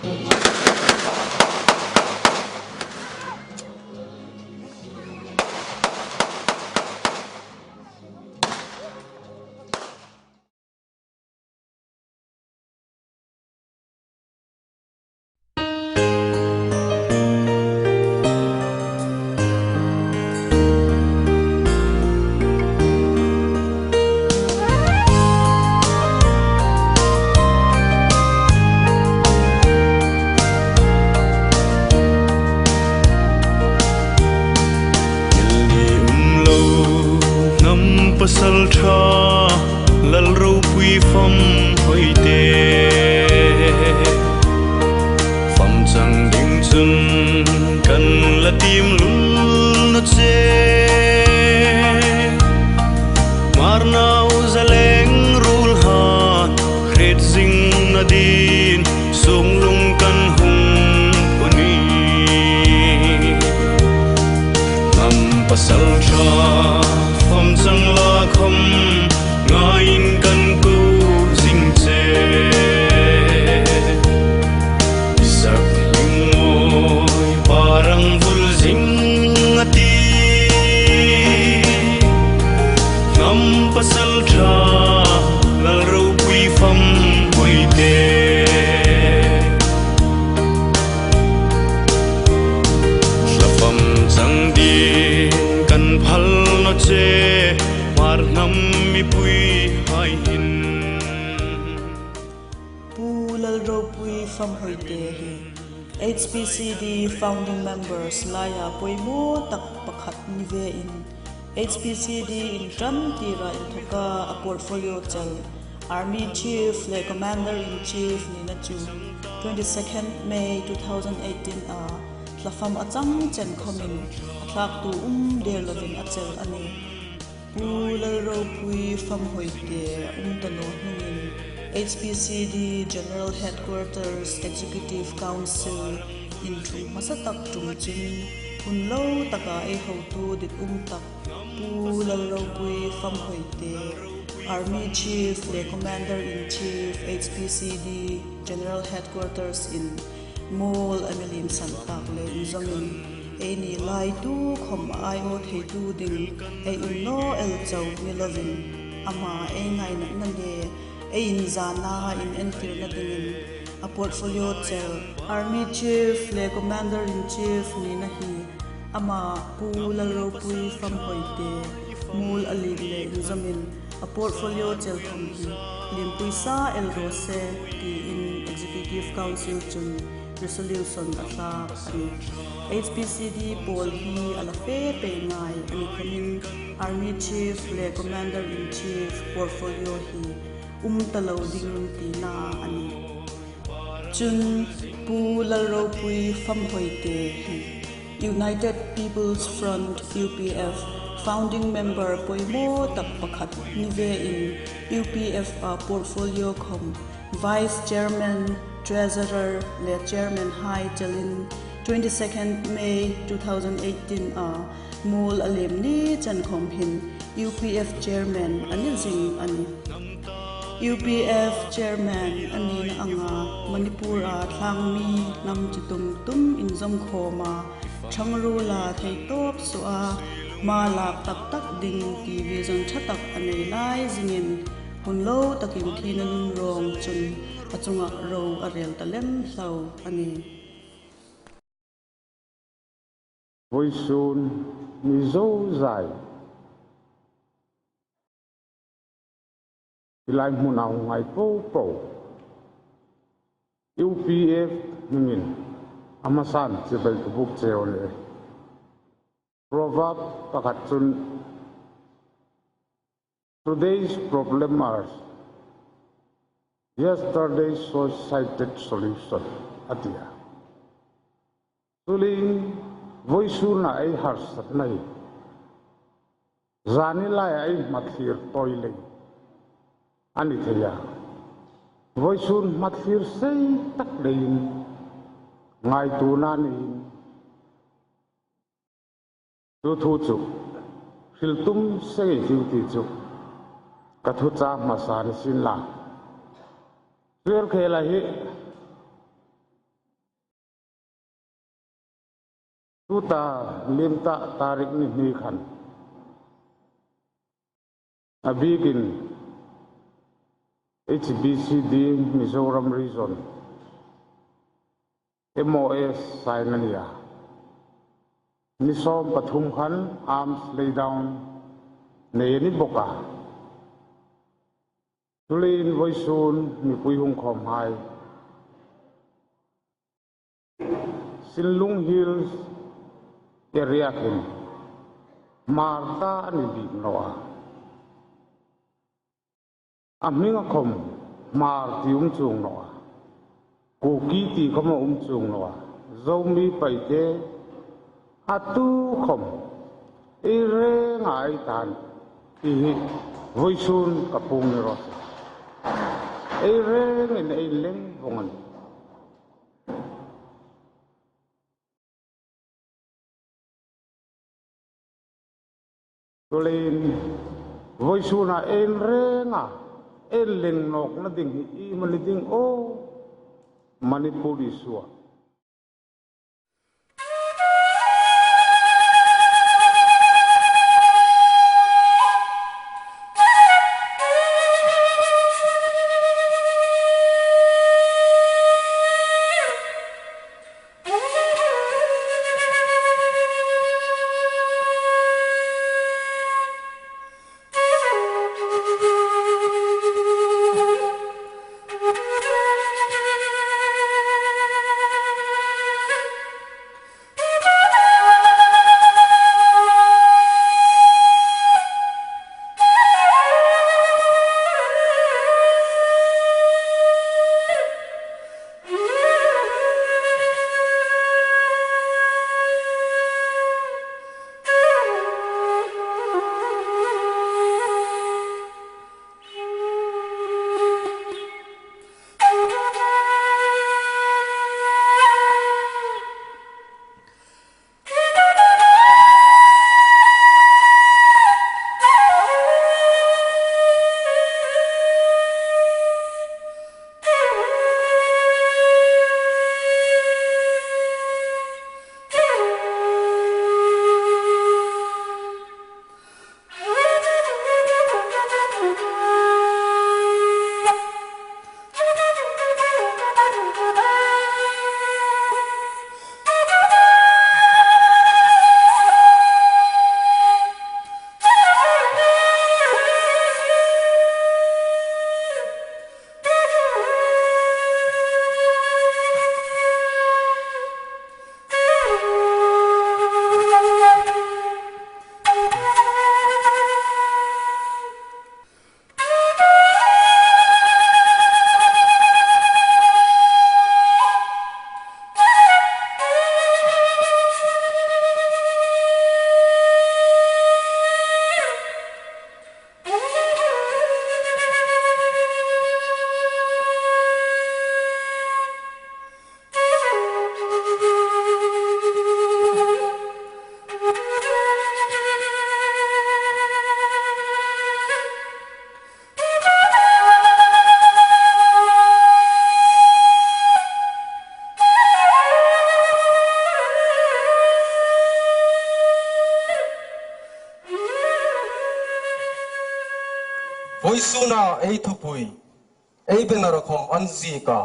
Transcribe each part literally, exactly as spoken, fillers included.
Thil ni um lo hnam pasalṭha, lal ropui fam hoi te. Fam chang ding chun kan la tiem lul naw che. Hmar nau zaleng ruol han hriet zingna dingin sunglung kan hung phu a nih. Hnam pasalṭha fam chang la khom ngaiin kan ko zing che. Isak hling mawi pa rang vul zing a tih. Hnam pasalṭha lal ropui fam hoi te. Thla fam chang dingin kan phal naw che, Hmar hnam mipuihai hin. Pu Lalropui Famhoite hi H P C D founding members laia poimaw tak pakhat ni vein, H P C D inṭan tira inthoka a portfolio chel, Army Chief le Commander in Chief nina chu twenty-second May two thousand eighteen-a thla fam a chang chen khomin a thlaktu um der lovin a chel a nih. Pu Lalropui Famhoite um ta naw hnungin H P C D General Headquarters Executive Council in ṭhung hmasa tak ṭum chun hun lo taka ei hotu dit um tak Pu Lalropui Famhoite, Army Chief le Commander in Chief H P C D General Headquarters in mual a mi lien san tak le inzawmin, eini lai tukhom a aiawh theitu ding ei um naw el chau ni lovin, ama ei ngainatna le ei inzana inentirna dingin a portfolio chel, Army Chief le Commander in Chief nina hi ama Pu Lalropui Famhoite mual a lien le inzawmin a portfolio chel khom hi lienpui sa el raw se tiin Executive Council chun resolution a thlak a nih. H P C D pawl hi a la fe pei ngai a ni khomin Army Chief le Commander in Chief portfolio hi um ta lo ding tina a nih. Chun Pu Lalropui Famhoite hi United People's Front, U P F, founding member poimaw tak pakhat ni vein U P F-a portfolio khom Vice Chairman, Treasurer le Chairman hai chelin twenty-second May two thousand eighteen-a mual a liem ni chen khom hin U P F Chairman a ni zing a nih. U P F Chairman a nina anga Manipur-a tlangmi hnam chi tum tum inzawm khawma ṭhangruola theitawp suoa hma lak tak tak ding ti vision ṭha tak a nei lai zingin hun lo takin thina nun rawng chun a chunga ro a rel ta lem hlau a nih. Vawisun ni zozai hi lai hmuna hung ngai po po U P F hmingin a hmasan chibai ka buk cheu le. Proverb pakhat chun, "Today's problem are yesterday's short-sighted solution," a ti a. Chuleiin vawisuna ei harsatna hi zani laia ei hmathlir tawi lei a ni thei a. Vawisun hmathlir sei tak leiin ngaituona niin chu thu chu hril tum se ngei ding ti chu ka thuchah hmasa ni sienla. Tuel khela hi Tuta, lim ta tarik ni hni khan, a bikin H B C D Mizoram Region M O S sign a ni a. Ni sawm pathum khan arms lay down nei a ni bawk a. Chuleiin vawisun mipui hung khawmhai Sinlung Hills area hin Hmar ta a ni bik naw a. A hminga khawm Hmar ti um chuong naw a. Kuki ti khawm a um chuong naw a. Zomi Paite a tu khawm ei renga ei tan ti hi vawisun ka puong ni raw se. Ei rengin ei leng vong a nih. Chuleiin vawisuna ei renga ei leng nawkna ding hi iemani ding aw, Manipur issue a. Vawisuna ei thupui, ei banner khawm an ziek a.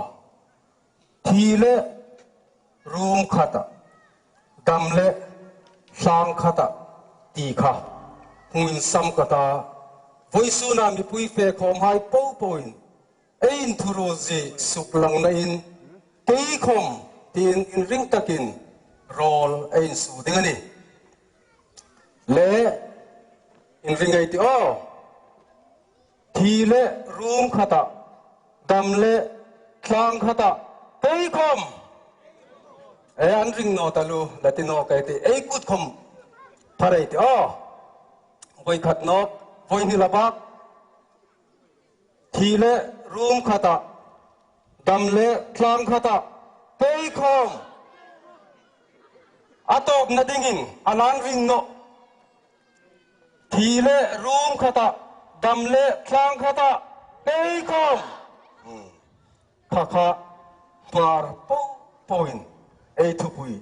Thi le rum khata, dam le thlang khata ti kha hung insam ka ta. Vawisuna mipui fe khawmhai popoin ei inthuruol zie suklangnain kei khawm tiin inring takin rawl ei insuo ding a nih. Le inring ei ti aw. Thi le rum khata, dam le thlang khata, kei khawm. E, an ring naw taluo, la ti naw kei ti, ei kut khawm phar ei ti aw. Voi khat nawk, voi hni la bak. Thi le rum khata, dam le thlang khata, kei khawm. A tawpna dingin, a lan ring naw. Thi le rum khata, dam le thlang khata, kei khawm. Hmm. Kha kha, Hmar popoin ei thupui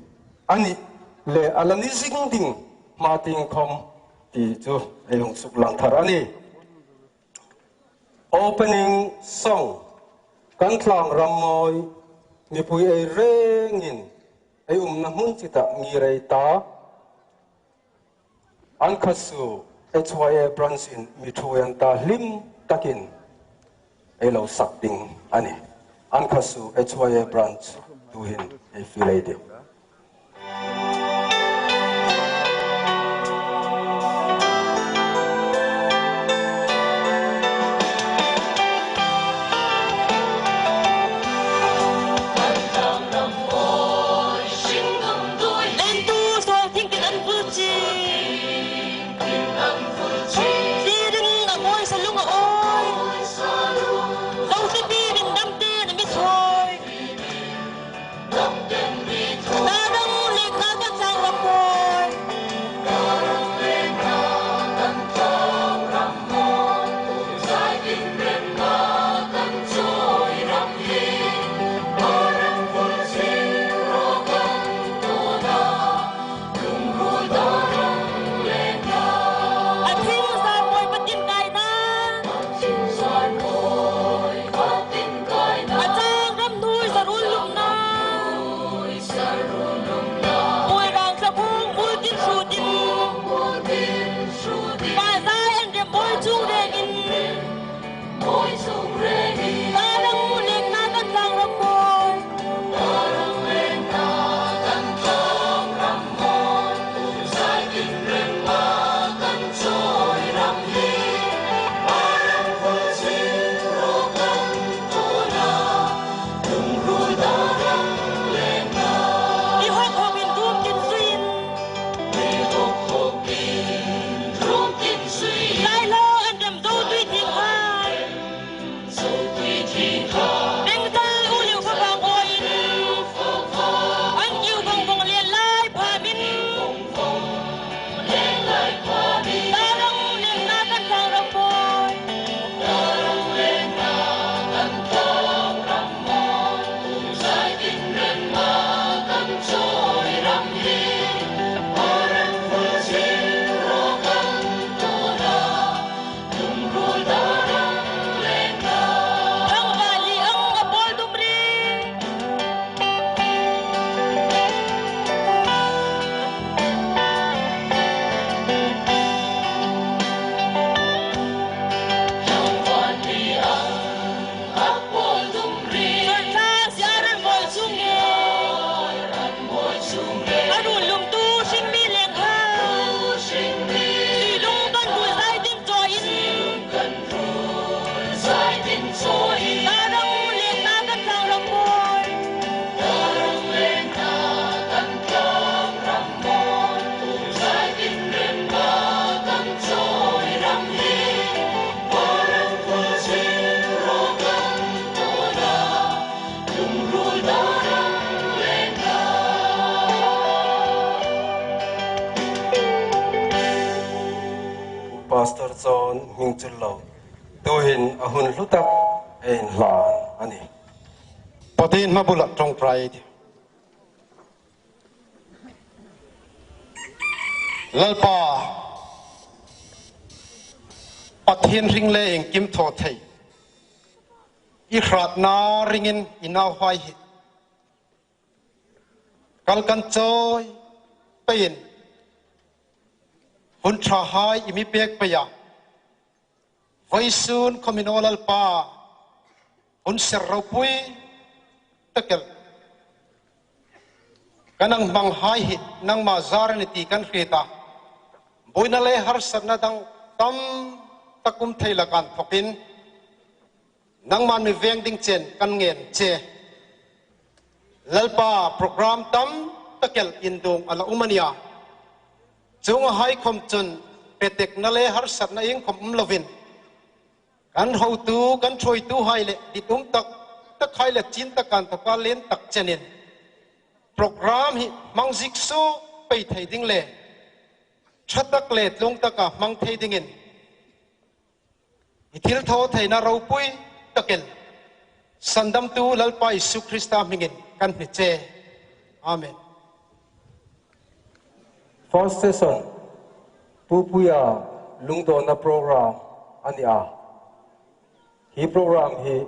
a nih. le a la ni zing ding hma tieng khawm ti chu ei hung suklang thar a nih. Opening song, kan tlang ram mawi, mipui ei rengin ei umna hmun chita ngir ei ta. An kha su H Y A branch-in mi ṭhuoi an ta hlim takin ei lo sak ding a nih. An kha su H Y A branch tuhin ei fiel ei tih. Pastor John Hmingchullo, tuhin a hun hlu tak ei inhlan a nih. Pathien hmabula ṭawngṭai ei tih. Lalpa, Pathien hring le iengkim thaw thei, i hratna ringin i nauhai hi kal kan chawi peiin, hun ṭhahai i mi pek pei a, vawisun khawmin aw Lalpa, hun ser ropui tak el kan hang hmanghai hi nangma zar a nih ti kan hriet a. Buoina le harsatna dang tam tak um thei laka inthawkin nangman mi veng ding chen kan ngen che. Lalpa, program tam tak el indung a la um a nih a. Chuonghai khawm chun petekna le harsatna iengkhawm um lovin, kan hotu, kan ṭhuoituhai le ditum tak takhai le chin taka inthawka lien tak chenin program hi hmang ziek suok pei thei ding le ṭha tak le tlung taka hmang thei dingin i thilthawtheina ropui tak el Sandamtu Lalpa Isu Krista hmingin kan hni che. Amen. First session, Pu Puia lungdawnna program a ni a. Hi program hi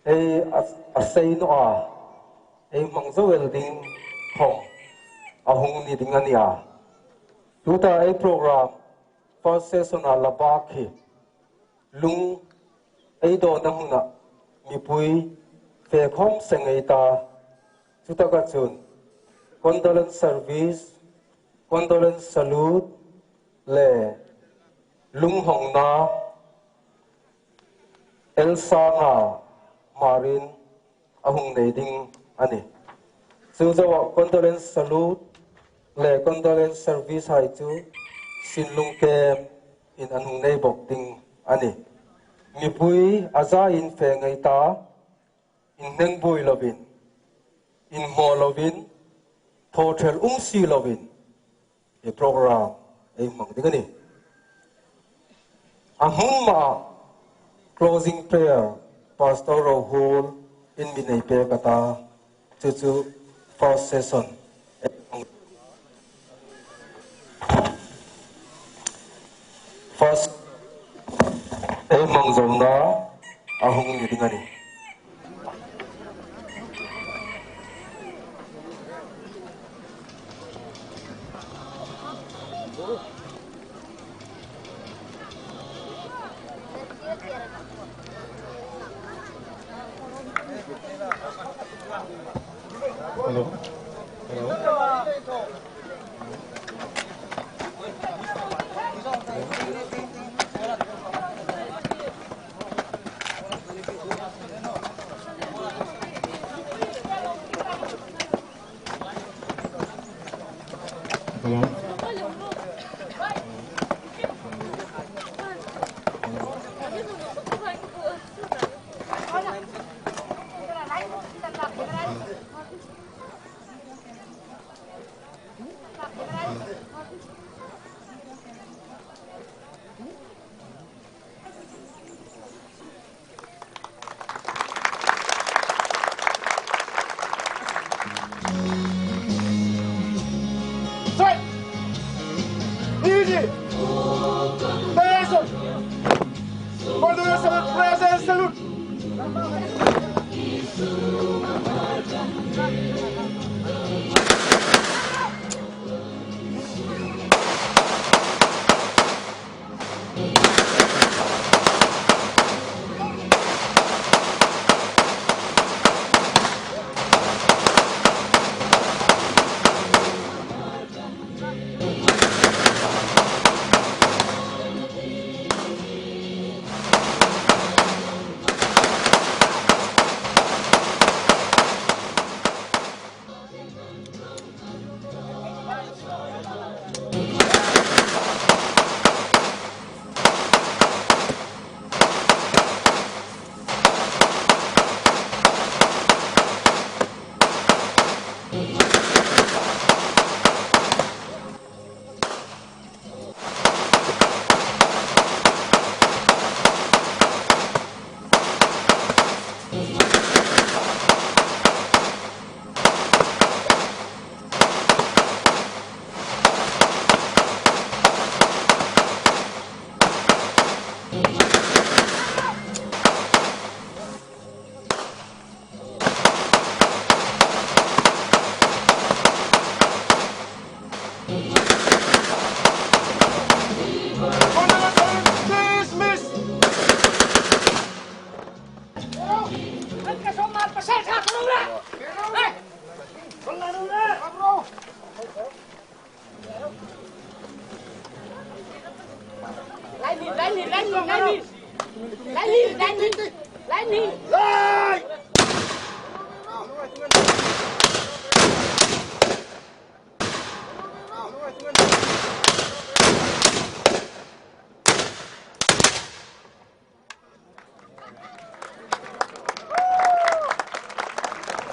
ei a, a sei naw a, ei hmang zo el ding khom a hung ni ding a ni a. Tuta ei program first session-a la bak hi lung ei dawnna hmuna mipui fe khom seng ei ta. Chutaka chun condolence service, condolence salute le lunghongna Elsa nga Marin a hung nei ding a nih. Chu zoa condolence salute le condolence service hai chu sin lungkem in an hung nei bawk ding a nih. Mipui a za in fe ngei ta, inhnengbuoi lovin, inhmaw lovin, thawthel um si lovin, hi program ei hmang ding a nih. A hmun ma closing prayer Pastor Rohul in mi nei pek a ta, chu chu first session. First, ei hmang zona a hung ni ding a nih. Hello. Hello. Hello. Strike! Easy! Attention! Condolence salute! Present salute!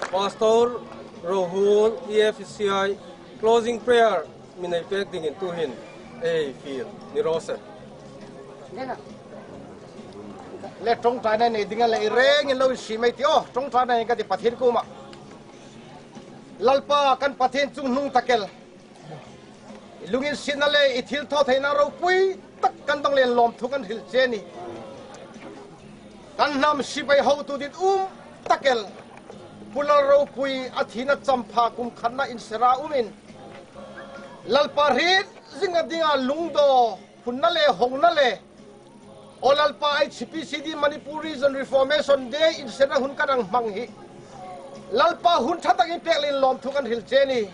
Pastor Rohul, E F C I, closing prayer mi nei pek dingin tuhin ei fiel ni raw se. Le ṭawngṭaina nei dinga le i rengin lo inhriet mei ti aw, ṭawngṭaina ka ti Pathien kuoma. Lalpa kan Pathien chunghnung tak el. Lunginsietna le i thilthawtheina ropui tak kan dawng leiin lawmthu kan hril che a nih. Kan hnam sipai hotu dit um tak el Pu Lalropui a thina champha kum khatna insera umin, Lalpa hriet zinga dinga lungdaw hunna le hongna le, aw Lalpa, H P C D Manipur Region Reformation Day insera hun kan hang hmang hi Lalpa hun ṭha takin pek leiin lawmthu kan hril che a nih.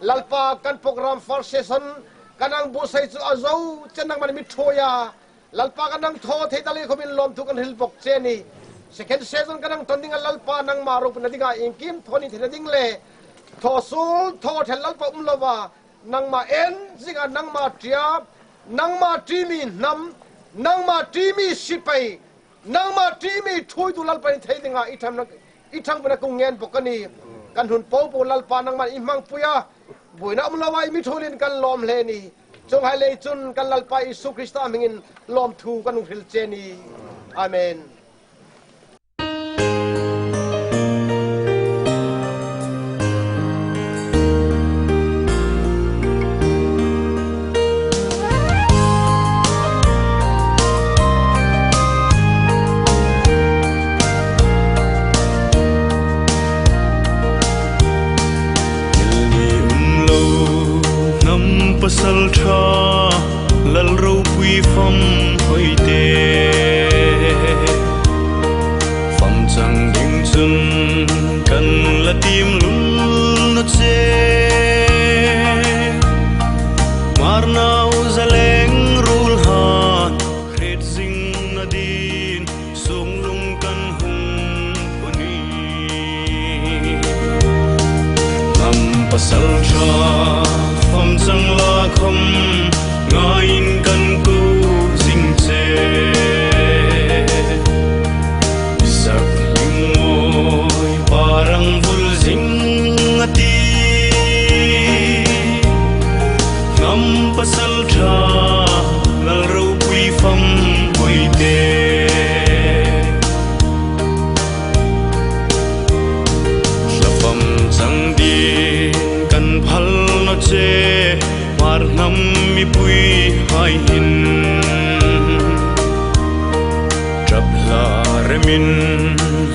Lalpa, kan program first session kan hang buotsai chu a zo chen nangman mi ṭhuoi a, Lalpa, kan hang thaw thei ta lei khawmin lawmthu kan hril bawk che a nih. Second session kan hang ṭan dinga Lalpa, nangma ropuina dinga iengkim thaw ni theina ding le thaw suol thaw thel Lalpa um lova, nangma en zinga, nangma ṭia, nangma ṭi mi hnam, nangma ṭi mi sipai, nangma ṭi mi ṭhuoitu Lalpa ni thei dinga i ṭhangna, i ṭhangpuina kan ngen bawk a nih. Kan hun popo Lalpa, nangman i hmangpui a, buoina um lova i mi ṭhuoi leiin kan lawm hle a nih. Chuonghai lei chun kan Lalpa Isu Krista hmingin lawmthu kan hung hril che a nih. Amen. Thil ni um lo hnam pasalṭha, Lalropui fam hoi te. Fam chang ding chun kan la tiem lul naw che. Hmar nau zaleng ruol han hriet zingna dingin sunglung kan hung phu a nih. Hnam pasalṭha fam chang la khawm ngaiin kan ko zing che. Isak Hlimngawi pa rang vul zing a tih. Hnam pasalṭha, Lalropui fam hoi te. Hla fam chang dingin kan phal naw che, Hmar hnam mipuihai hin. Ṭap hla remin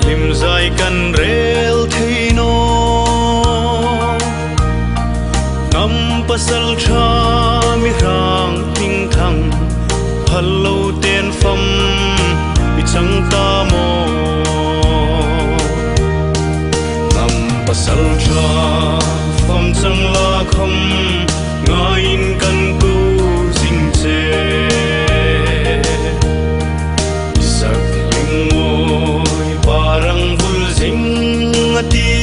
hlim zai kan rel thei naw. Hnam pasalṭha mi hrang hming thang, phal lo tein fam i chang ta maw. Hnam pasalṭha fam chang la khawm ngaiin kan ko zing che. Isak Hlimngawi pa rang vul zing a tih.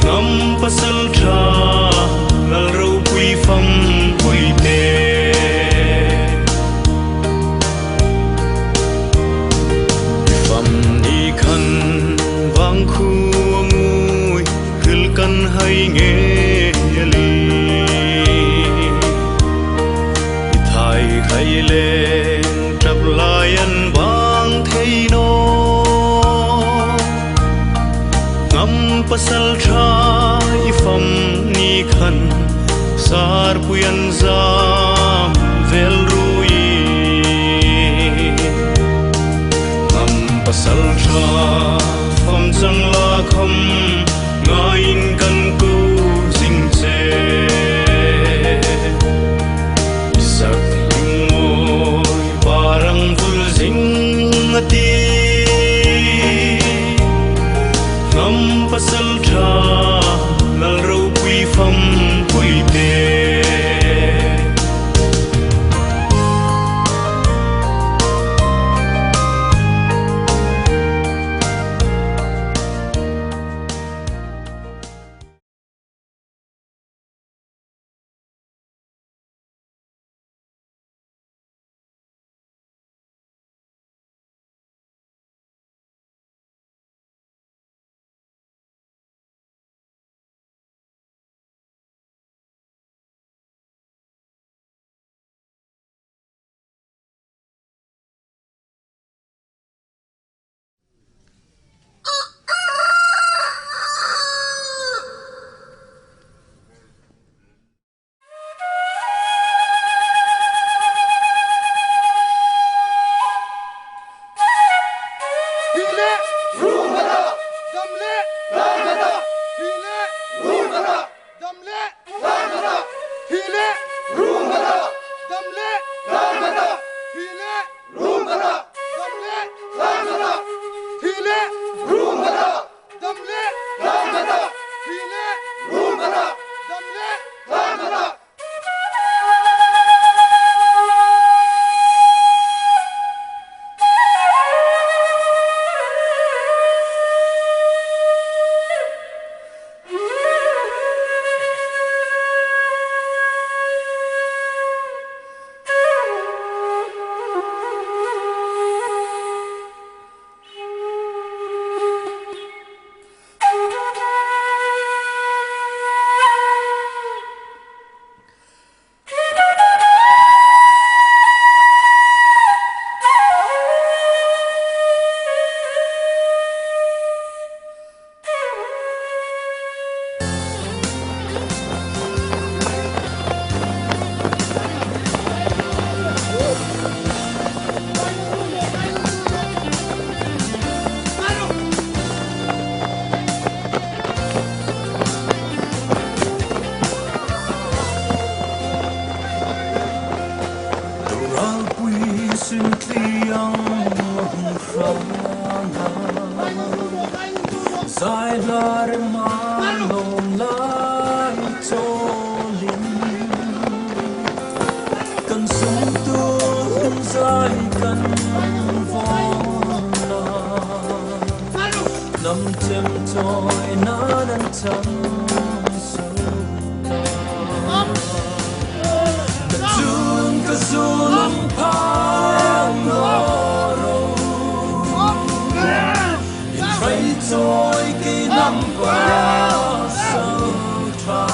Hnam pasalṭha, Lalropui fam hoi te. I fam ni khan vangkhuo ngui hril kan hai ngei a nih. I thai khai leng ṭap lai an vang thei naw. Hnam pasalṭha i fam ni khan sarpui an zam vel rui. Hnam pasalṭha fam chang la khawm ngaiin kan ko zing che. Isak Hlimngawi pa rang vul zing a tih. Hnam pasalṭha, Lalropui fam hoi te. le, rum ka ta. Dam le, lam ka ta. Thi le, rum ka ta. Dam le, lam ka ta. Thi le, rum ka ta. Dam le, lam ka ta. Thi le, rum ka ta. Dam le, lam ka ta. Ralpui Sintliang hung hrana, zai lar ma lawm lai chawlin, kan sungtu hung zai kan vawna, hnam chemchawina nan chang suok ta. Ka chun ka zu lung phang lo ro. In hrai chawi kei hnam pasal ṭha.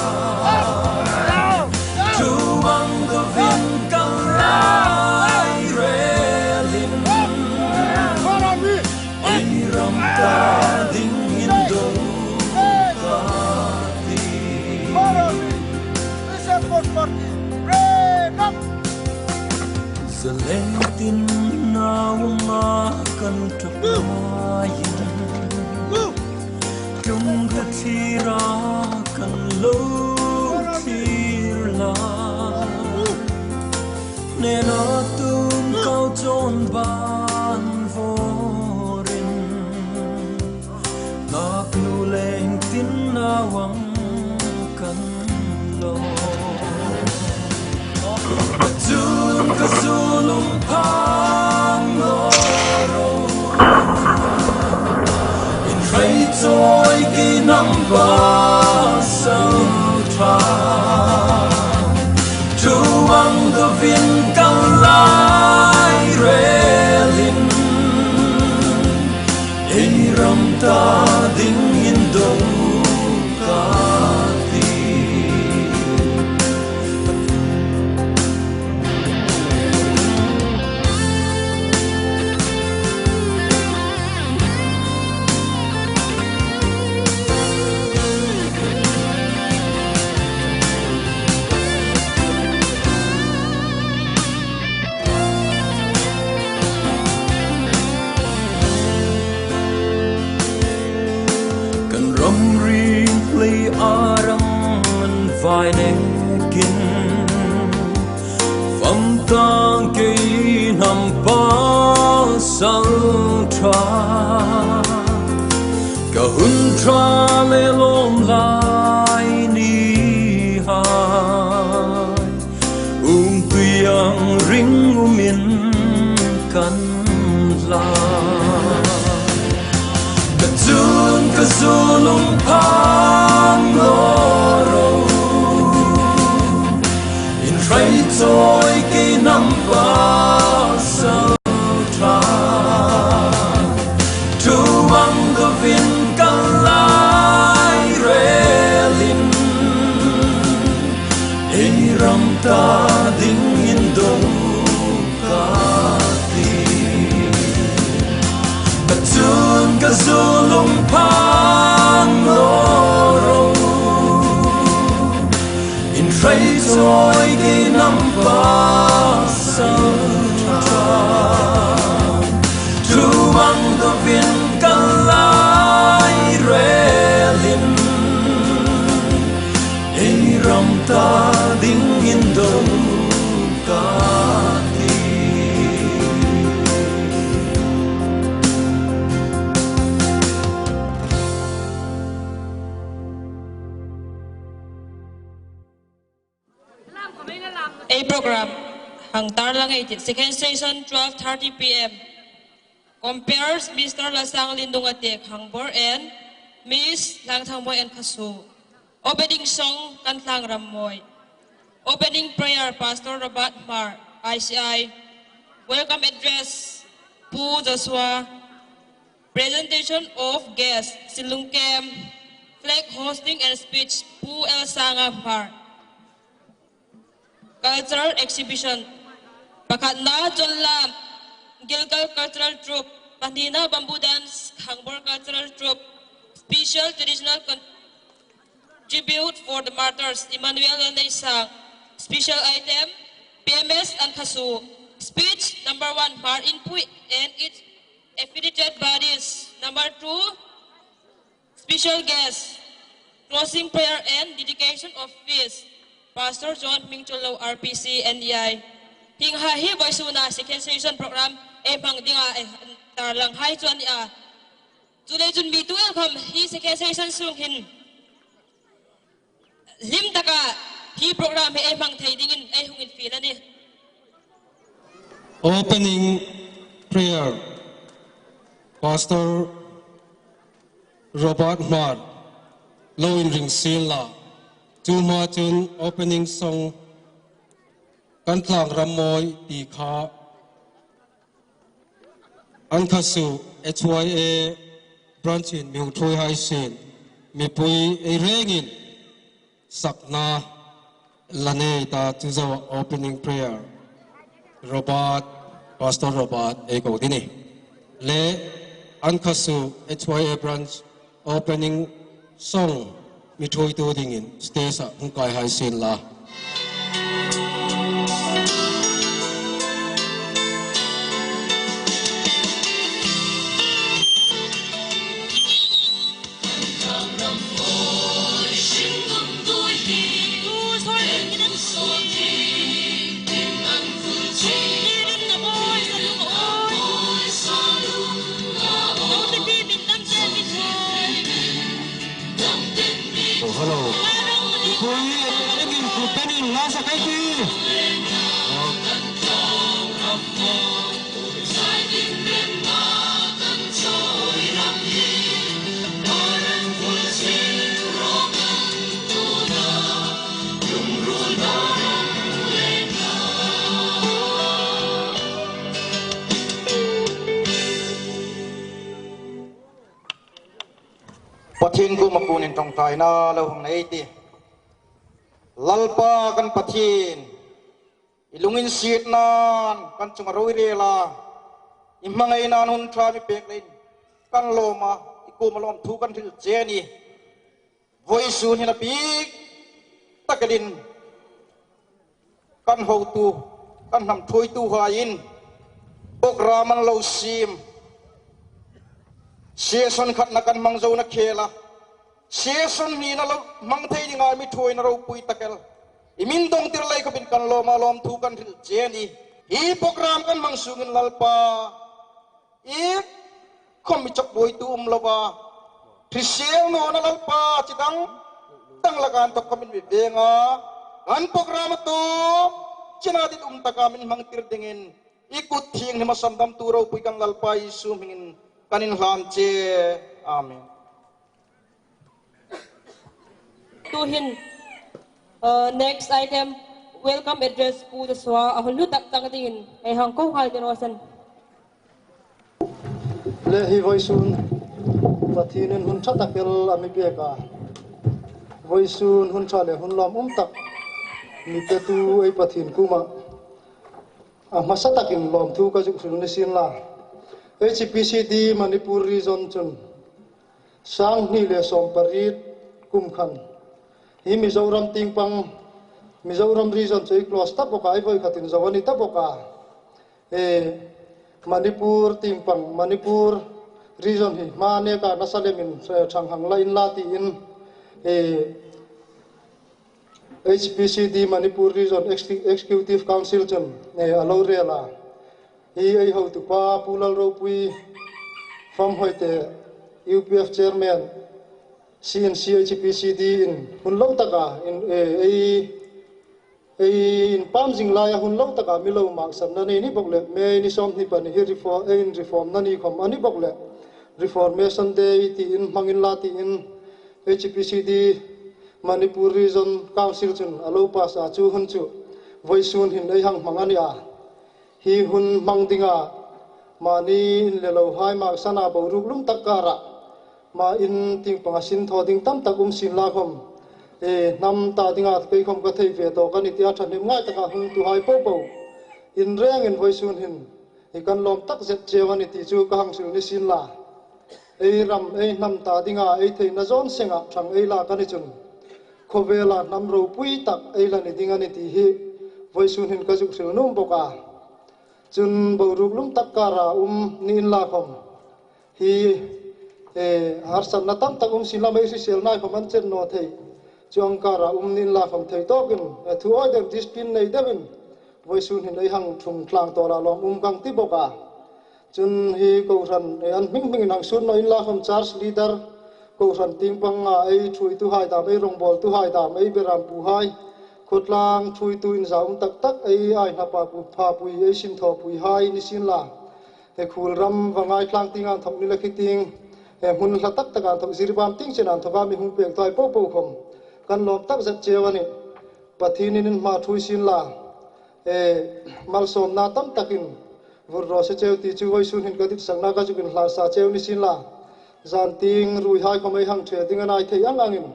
Ṭhuang dovin kan lairelin, ei ram ta dingin do ka ti. Zaleng tin naw ma kan ṭap lain, tlung ka thira kan lo thlir lai. Nena tum kau chon ban vorin, nak nu leng tin naw ang kan lo. Ka chun ka zu lung phang lo ro. In hrai chawi kei hnam pasal ṭha. Ṭhuang dovin kan lairelin, ei ram ta dingin do ka ti. Kan ramri lei a ram an vai nekin, fam tang kei hnam pasal ṭha. Ka hun ṭha le lawm lai ni hai, umpui ang ring umin kan hla. Ka chun ka zu lung phang lo ro. In hrai chawi kei hnam pasal ṭha. Ṭhuang dovin kan lairelin, ei ram ta dingin do ka ti. Ka chun ka zu lung phang lo ro. In hrai chawi kei hnam pasal ṭha. Ṭhuang dovin kan lairelin, ei ram ta Program hang tarlang ei tih. Second session, twelve thirty p.m. Comperes, Mister Lalsanglien Nungatek, Khangbor, and Miss Hlangthangmawi and Khasu. Opening song, Kan Thlang Rammawi. Opening prayer, Pastor Robert Hmar, I C I. Welcome address, Pu Joshua. Presentation of guests, Silungkem. Flag hoisting and speech, Pu L Sanga Hmar. Cultural exhibition. Pakhatna, Chonlam, Gilgal Cultural Troupe. Pahnina, Bamboo Dance, Khangbor Cultural Troupe. Special traditional con- Tribute for the martyrs, Emmanuel Lalneisang. Special item, P M S and Khasu. Speech number one, Hmar Inpui and its affiliated bodies. Number two, special guest, closing prayer and dedication of feast, Pastor John Hmingchullo, R P C, N E I. Hieng hai hi vawisuna second session program ei hmang dinga ei tarlang hai chu a nih a. Chuleiin mi tu el khawm hi second session sung hin hlim taka hi program hi ei hmang thei dingin ei hung infiel a nih. Opening prayer. Pastor Robert Hmar, lo inring sien la. Chu hma chun opening song Kan Thlang Rammawi ti kha an Khasu H Y A branch-in mi hung ṭhuoi hai sien, mipui ei rengin sakna la nei ta chu zo opening prayer. Robert, Pastor Robert ei ko ding a nih. Le an Khasu H Y A branch opening song mi ṭhuoitu dingin stage-a hung kai hai sien la. Oh, hello. Koi, engin ku penin la sa kai ti. Pathien kuoma puon inṭawngṭaina lo hung nei ei tih. Lalpa kan Pathien, i lunginsietnain kan chunga ro i rel a, i hmangainan hun ṭha mi pek leiin kan lawm a, i kuoma lawmthu kan hril che a nih. Vawisun hin a bik takin kan hotu, kan hnam ṭhuoituhaiin program an lo siem. Session khatna kan hmang zona khela, session hnina lo hmang thei dinga mi ṭhuoina ropui tak el i min dawngtir lei khawpin kan lawm a, lawmthu kan hril che a nih. Hi program kan hmang sungin Lalpa, i khawm mi chawk buoitu um lova, hrisel nawna Lalpa chi dang dang laka inthawk khawmin mi veng a, kan program a tawp chena ditum taka min hmangtir dingin i kut thienghlim a sandamtu ropui kan Lalpa Isu hmingin kan inhlan che. Amen. Tuhin, uh, next item, welcome address Pu Joshua, a hun hlu tak chang dingin ei hang ko nghal ding a nih. Le hi vawisun Pathienin hun ṭha tak el a mi pek a. Vawisun hun ṭha le hun lawmum tak mi petu ei Pathien kuoma a hmasa takin lawmthu ka zuk hril ni sien la. H P C D Manipur Region chun sang hni le sawm pariet kum khan hi Mizoram tieng pang, Mizoram Region chu ei close ta bawk a, ei voi khatin zo a ni ta bawk a. E, Manipur tieng pang, Manipur Region hi hma neka nasa lemin, eh, ṭhang hang la inla tiin, eh, H P C D Manipur Region Ex-, Executive Council chun, eh, a lo rel a. Hi ei hotupa Pu Lalropui Famhoite, U P F Chairman, C N C H P C D in hun lo taka in, eh, ei Ei inpam zing laia hun lo taka mi lo maksanna ni ni bawk le, May ni sawmhni pahni hi reform, ei inreformna ni khawm a ni bawk le, Reformation Day tiin hmang inla tiin H P C D Manipur Region Council chun a lo pass a, chu hun chu vawisun hin ei hang hmang a nih a. Hi hun hmang dinga mani inlelohai maksana boruok lum tak kara ma in tieng panga sin thaw ding tam tak um sien la khawm, e, hnam ta dinga kei khawm ka thei ve tawk a ni tia ṭhahnem ngai taka hungtuhai popo in rengin vawisun hin hi kan lawm tak zet cheu a ni ti chu ka hang hril ni sien la. Ei ram, ei hnam ta dinga ei theina zawn senga ṭhang ei lak a ni chun, khawvela hnam ropui tak ei la ni ding a ni ti hi vawisun hin ka zuk hril nuom bawk a. Chun boruok lum tak kara um ni inla khawm, hi, eh, harsatna tam tak um sien la, ei hriselna khawm an chen naw thei, chuong kara um ni inla khawm thei tawkin, eh, thu awi deuh, discipline nei deuhin vawisun hin ei hang ṭhung tlang tawla lawm um ka hang ti bawk a. Chun hi kohran, eh, an hming hmingin hang sut naw inla khawm, church leader, kohran tieng panga ei ṭhuoituhai dam, ei rawngbawltuhai dam, ei berampuhai, khawtlang ṭhuoitu inzaum tak tak, ei ai hnapa pu, phapui, ei sinthawpuihai ni sien la, he Khuolram Vangai tlang tienga inthawk ni le khi tieng, he hmun hla tak taka inthawk, Jiribam tieng chena inthoka mi hung pektuhai popo khawm kan lawm tak zet cheu a nih. Pathienin in hma ṭhuoi sien la, eh, malsawmna tam takin vur raw se cheu ti chu vawisun hin ka ditsakna ka zuk inhlan sa cheu ni sien la. Zan tieng ruihai khawm ei hang ṭhe ding a ni thei ang angin,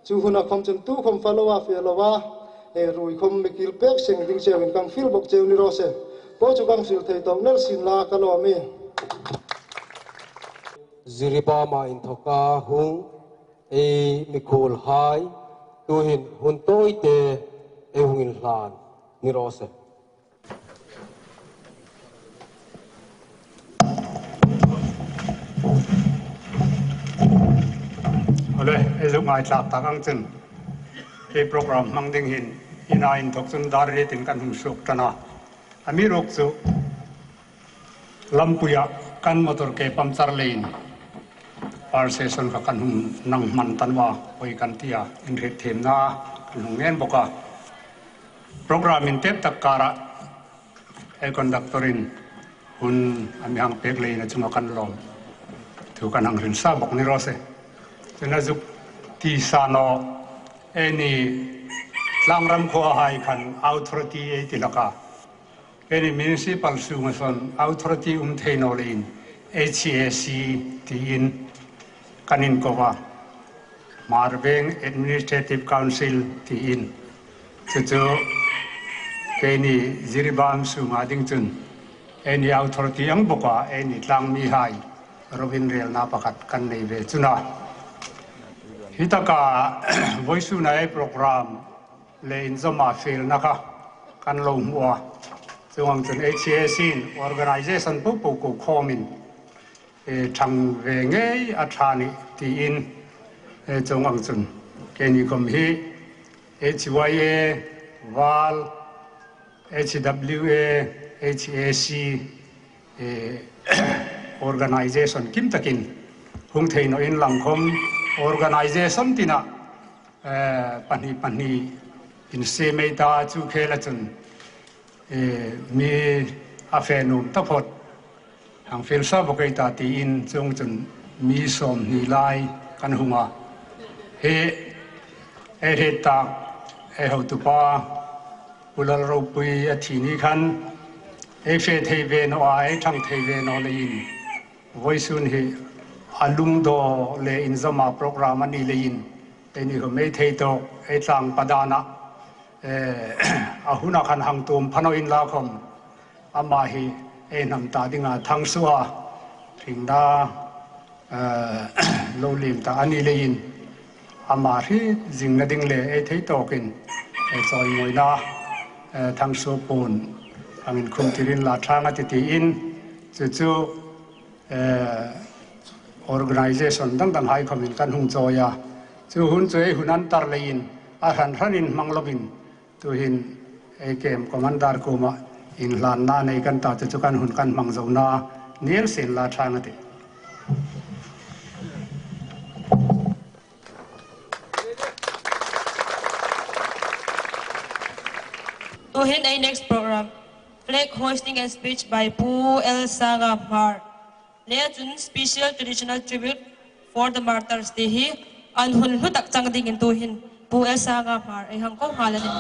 chu huna khawm chun tu khawm fa loa fe loa, eh, ruoi khawm mi kil pek seng ding cheuin ka hang fiel bawk cheu ni raw se. Pawi chu ka hang hril thei tawk nel sien la ka lawm a nih. Jiribama inthoka hung ei mikhuolhai, tuhin hun tawite ei hung inhlan ni raw se. Awle, ei zuk ngaithlak tak ang chun, ei program hmang ding hin, ina inthok chun dar rietin kan hung suok ṭan a. Amiruokchu, lampuia kan motor ke puncture leiin, fire station kha kan hung nang hman ta naw a, pawi kan ti a, inhriet thiemna kan hung ngen bawk a. Program intep tak kara, ei conductor-in hun a mi hang pek leiin a chunga kan lawm thu kan hang hril sa bawk ni raw se. Chun a zuk ti sa naw, eini tlangram khuohai khan authority ei ti hlak a. Eini municipal sunga sawn authority um thei naw leiin H A C tiin kan inko a. Hmar Veng Administrative Council tiin. Chu chu keini Jiribam sunga ding chun eini authority ang bawka, eini tlang mihai ropui relna pakhat kan nei ve chun a. Hi taka vawisuna ei program le inzawma felna kha kan lo hmu a. Chuong ang chun H A C-in organization popo ko khawmin, eh, ṭhang ve ngei a ṭha a nih tiin, eh, chuong ang chun keini khawm hi H Y A, VAL, H W A, H A C, eh, organization kim takin hung thei naw inla khawm, organization tina, eh, pahni pahni insiem ei ta, chu khela chun, eh, mi a fe nuom taphawt hang fel sa bawk ei ta tiin, chuong chun mi sawmhni lai kan hung a. Hi ei hriet tak, ei hotupa Pu Lalropui a thi ni khan ei fe thei ve naw a, ei ṭhang thei ve naw leiin, vawisun hi a lungdaw le inzawma program a ni leiin, eini khawm ei thei tawk, ei tlangpa dana, eh, a huna khan hang tuom pha naw inla khawm, ama hi ei hnam ta dinga thangsuoa hringna, eh, lo liem ta a ni leiin, ama hriet zingna ding le ei thei tawkin, eh, chawimawina, eh, thangsuo puon hang inkhum tir inla ṭha a tih tiin, chu chu, eh, organization dang danghai khawmin kan hung chawi a. Chu hun chu ei hun an tar leiin, a hran hranin hmang lovin, tuhin ei camp commander kuoma inhlanna nei kan ta, chu chu kan hun kan hmang zona ni el sien la ṭha a tih. Tuhin ei next program, flag hoisting and speech by Pu L Sanga Hmar. Le chun special traditional tribute for the martyrs ti hi an hun hlu tak chang dingin tuhin Pu L Sanga Hmar ei hang ko nghal a nih.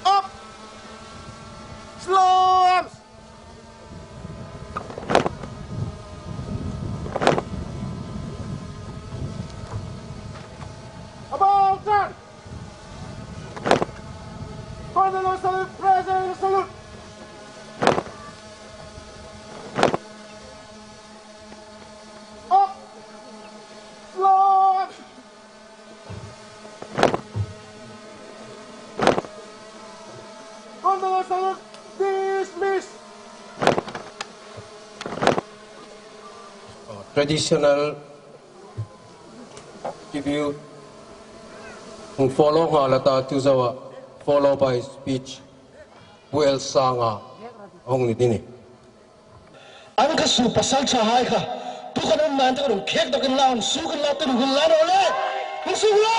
Up! Slow arms! About turn! Final salute, present salute! Up! Slow arms! Dismiss. Traditional tribute hung follow nghal a ta, chu zoa follow by speech Pu L Sanga hung ni ding a nih. An ka su pasalṭhahai kha, tu khan um nan te ka rung khek dawkin la, hung suk inla, tu rung inla naw le. Hung suk la.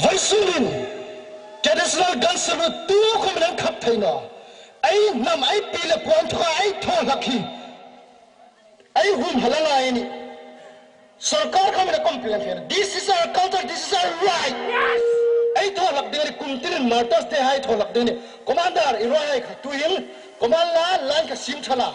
Vawisun hin traditional gun salute tu khawmin an khap thei naw. Ei hnam, ei pi le pu an thawk a, ei thaw hlak hi ei hun hala ngai a nih. Sawrkar khawmin a complain thei. This is our culture, this is our right. Yes! Ei thaw hlak ding a nih, kum tinin martyrs te hai thaw hlak ding a nih. Commander, i ruolhai kha tuhin command la, line kha siem ṭha la.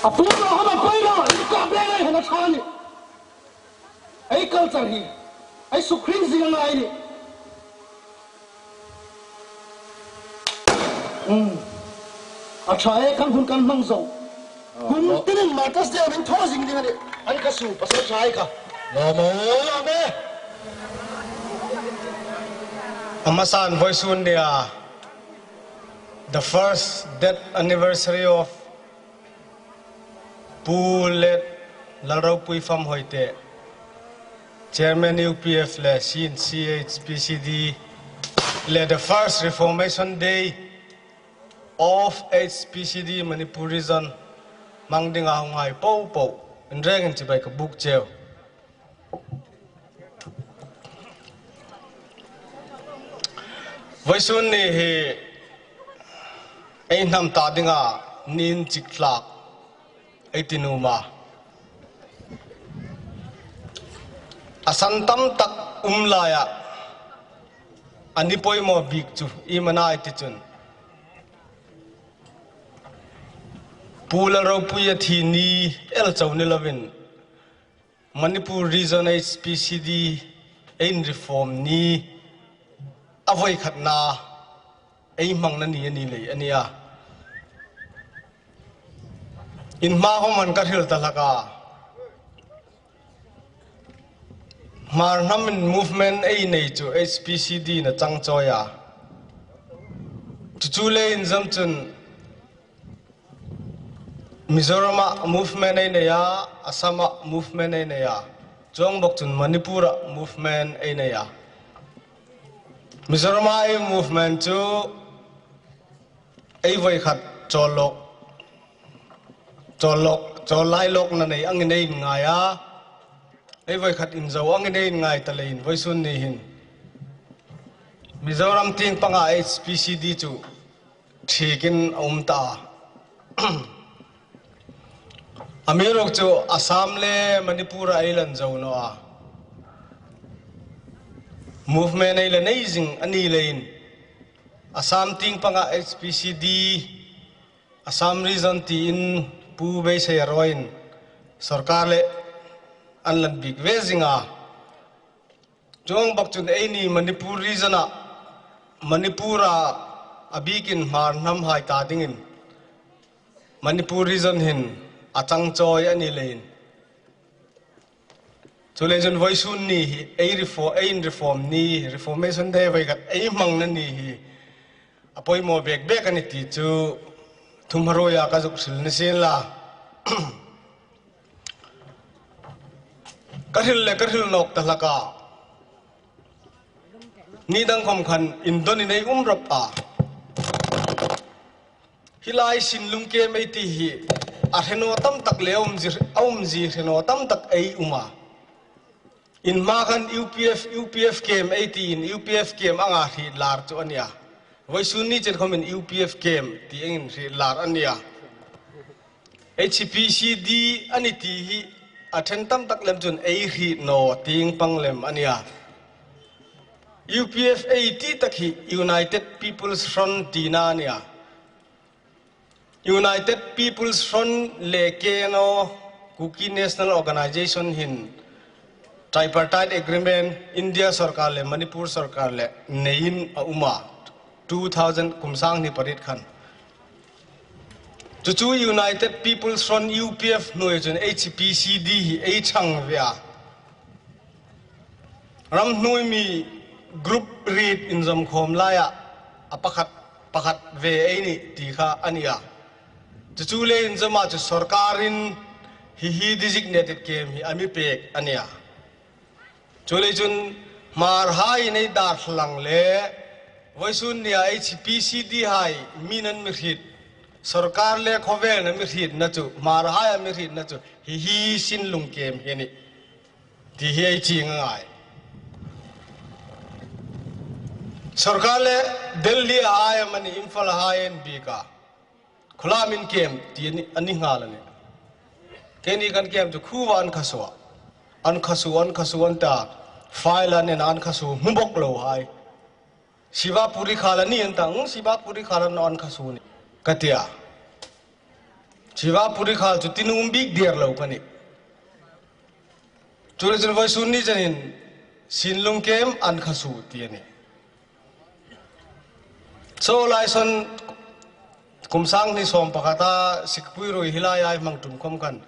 A pu lo hama koi lo, i ka be ngai hana chani. Ei culture hi, ei sukhring zing ngai ni. Hmm. A ṭha e, kan hun kan hmang zo. Kum tinin martyrs te min thaw zing ding a nih. An ka su pasalṭhahai kha. Lo mo, lo me. A hmasan vawisun nia, the first death anniversary of Pu le Lalropui Famhoite, Chairman U P F le C N C H P C D le the first Reformation Day of H P C D Manipur Region hmang dinga hung hai po po in rengin chibai ka buk cheu. Vawisun ni hi ei hnam ta dinga ni inchik tlak ei ti nuom a. A san tam tak um laia a ni poimaw bik chu iem a na ei ti chun, Pu Lalropui a thi ni el chau ni lovin, Manipur Region H P C D ei reform ni a voi khatna ei hmangna ni a ni lei a nih a. Inhma khawm an ka hril ta hlak a. Hmar hnamin movement ei nei chu H P C D-in a chang chawi a. Chu chu le inzawm chun Mizorama movement ei nei a, Assama movement ei nei a. Chuong bawk chun Manipura movement ei nei a. Mizorama ei movement chu ei voi khat chawl lawk, chawl lawk, chawl lai lawkna nei angin ei inngai a. Ei voi khat inzo angin ei inngai ta leiin vawisun ni hin Mizoram tieng panga H P C D chu thikin a um ta a. Amiruokchu Assam le Manipur-a ei lan zo naw a. Movement ei la nei zing a ni leiin Assam tieng panga H P C D, Assam Region tiin Pu Beisei a rawiin sawrkar le an lan biek ve zing a. Chuong bawk chun eini Manipur Region-a, Manipur-a a biekin Hmar hnam hai ta dingin Manipur Region hin a chang chawi a ni leiin. Chuleiin vawisun ni hi ei reform, ei reform ni, Reformation Day voi khat ei hmangna ni hi a poimaw bek bek a nih ti chu thuomhnaw ruoia ka zuk hril ni sien la. Ka hril le ka hril nawk ta hlak a. Ni dang khawm khan indon in ei um rawp a. Hi lai Sinlung camp ei ti hi a hre naw tam tak le a umzie, a umzie hre naw tam tak ei um a. Inhma khan U P F, U P F camp ei tiin U P F camp anga hriet lar chu a nih a. Vawisun ni chen khawmin U P F camp ti angin hriet lar a nih a. H P C D a ni ti hi a ṭhen tam tak lem chun ei hriet naw tieng pang lem a nih a. U P F ei ti tak hi United People's Front tina a nih a. United People's Front le K N O, Kuki National Organization hin Tripartite Agreement India sawrkar le Manipur sawrkar le neiin a um a, two thousand kum sang hni pariet khan. Chu chu United People's Front, U P F hnuoi chun H P C D hi ei chang ve a. Ram hnuoi mi group riet inzawm khawm laia a pakhat, pakhat ve ei nih ti kha a nih a. Chu chu le inzawma chu sawrkarin hi hi designated camp hi a mi pek a nih a. Chuleiin chun Hmarhaiin ei dar thlang le vawisun nia H P C D hai mi'n an mi hriet, sawrkar le khawvelin a mi hrietna chu, Hmarhai a mi hrietna chu hi hi Sinlung camp hi a nih ti hi ei chieng a ngai. Sawrkar le Delhi-a hai amanih Imphal-a hai an biek a. Khawlamin camp ti a ni, a ni nghal a nih. Keini kan camp chu khuoa an kha suo a. An kha suo, an kha suo an ta. File an en a, an kha suo hmu bawk lo hai. Sivapuri khal a ni an ta, hmm, Sivapuri khal a ni naw, an kha suo a nih ka ti a. Sivapuri khal chu ti nuom bik der lo ka nih. Chuleiin vawisun ni chenin Sinlung camp an kha suo ti a nih. Saw lai sawn kum sang hni sawm pakhata Sikpui ruoi hi laia ei hmang tum khawm khan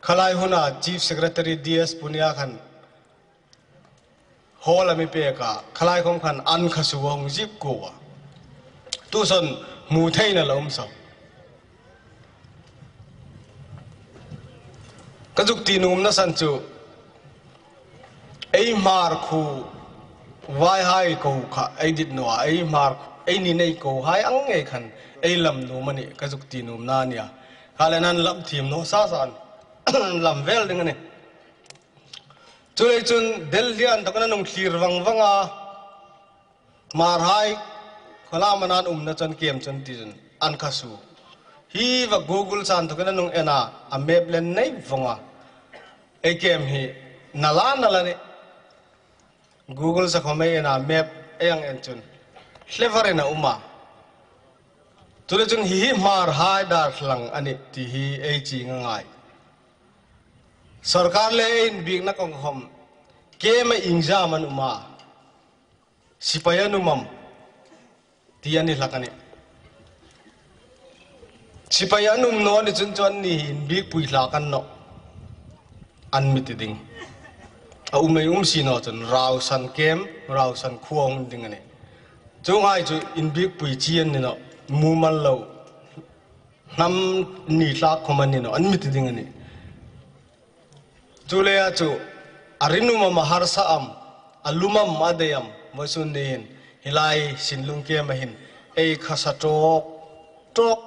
khalai huna Chief Secretary D S Punia khan hall a mi pek a, khalai khawm khan an kha suo a hung zip kuo a. Tu sawn hmu theiin a la um sa. Ka zuk ti nuomna san chu, ei Hmar khuo vaihai ko kha ei dit naw a, ei Hmar, eini nei ko hai ang ngei khan ei lam nuom a nih ka zuk ti nuomna a nih a. Kha le nan lam thiem naw sa sa an lam vel ding a nih. Chuleiin chun Delhi-a inthawkin an hung thlir vang vang a. Hmarhai khawlam an umna chun camp chun ti chun an kha suo. Hi va Google-a inthawkin an hung en a, a map le nei vong a. Ei camp hi nala nala a nih. Google-a khawm ei en a, map ei hang en chun hle varin a um a. Chuleiin chun hi hi Hmarhai dar thlang a nih ti hi ei chieng a ngai. Sawrkar le inbiekna kawng khawm, keima iengzam an um a, sipai an um am ti an ni hlak a nih. Sipai an um naw ni chun chu anni hi inbiekpui hlak a ni naw, an mi ti ding. A um ei um si naw chun rausan kem, rausan khuo a hung ding a nih. Chuonghai chu inbiekpui chi an ni naw, mumal lo, hnam ni hlak khawm an ni naw, an mi ti ding a nih. Chuleiin chu a rinum am, a harsa am, a lum am, a dei am, vawisun ni hin hi lai Sinlung kema hin ei khasa tawk tawk,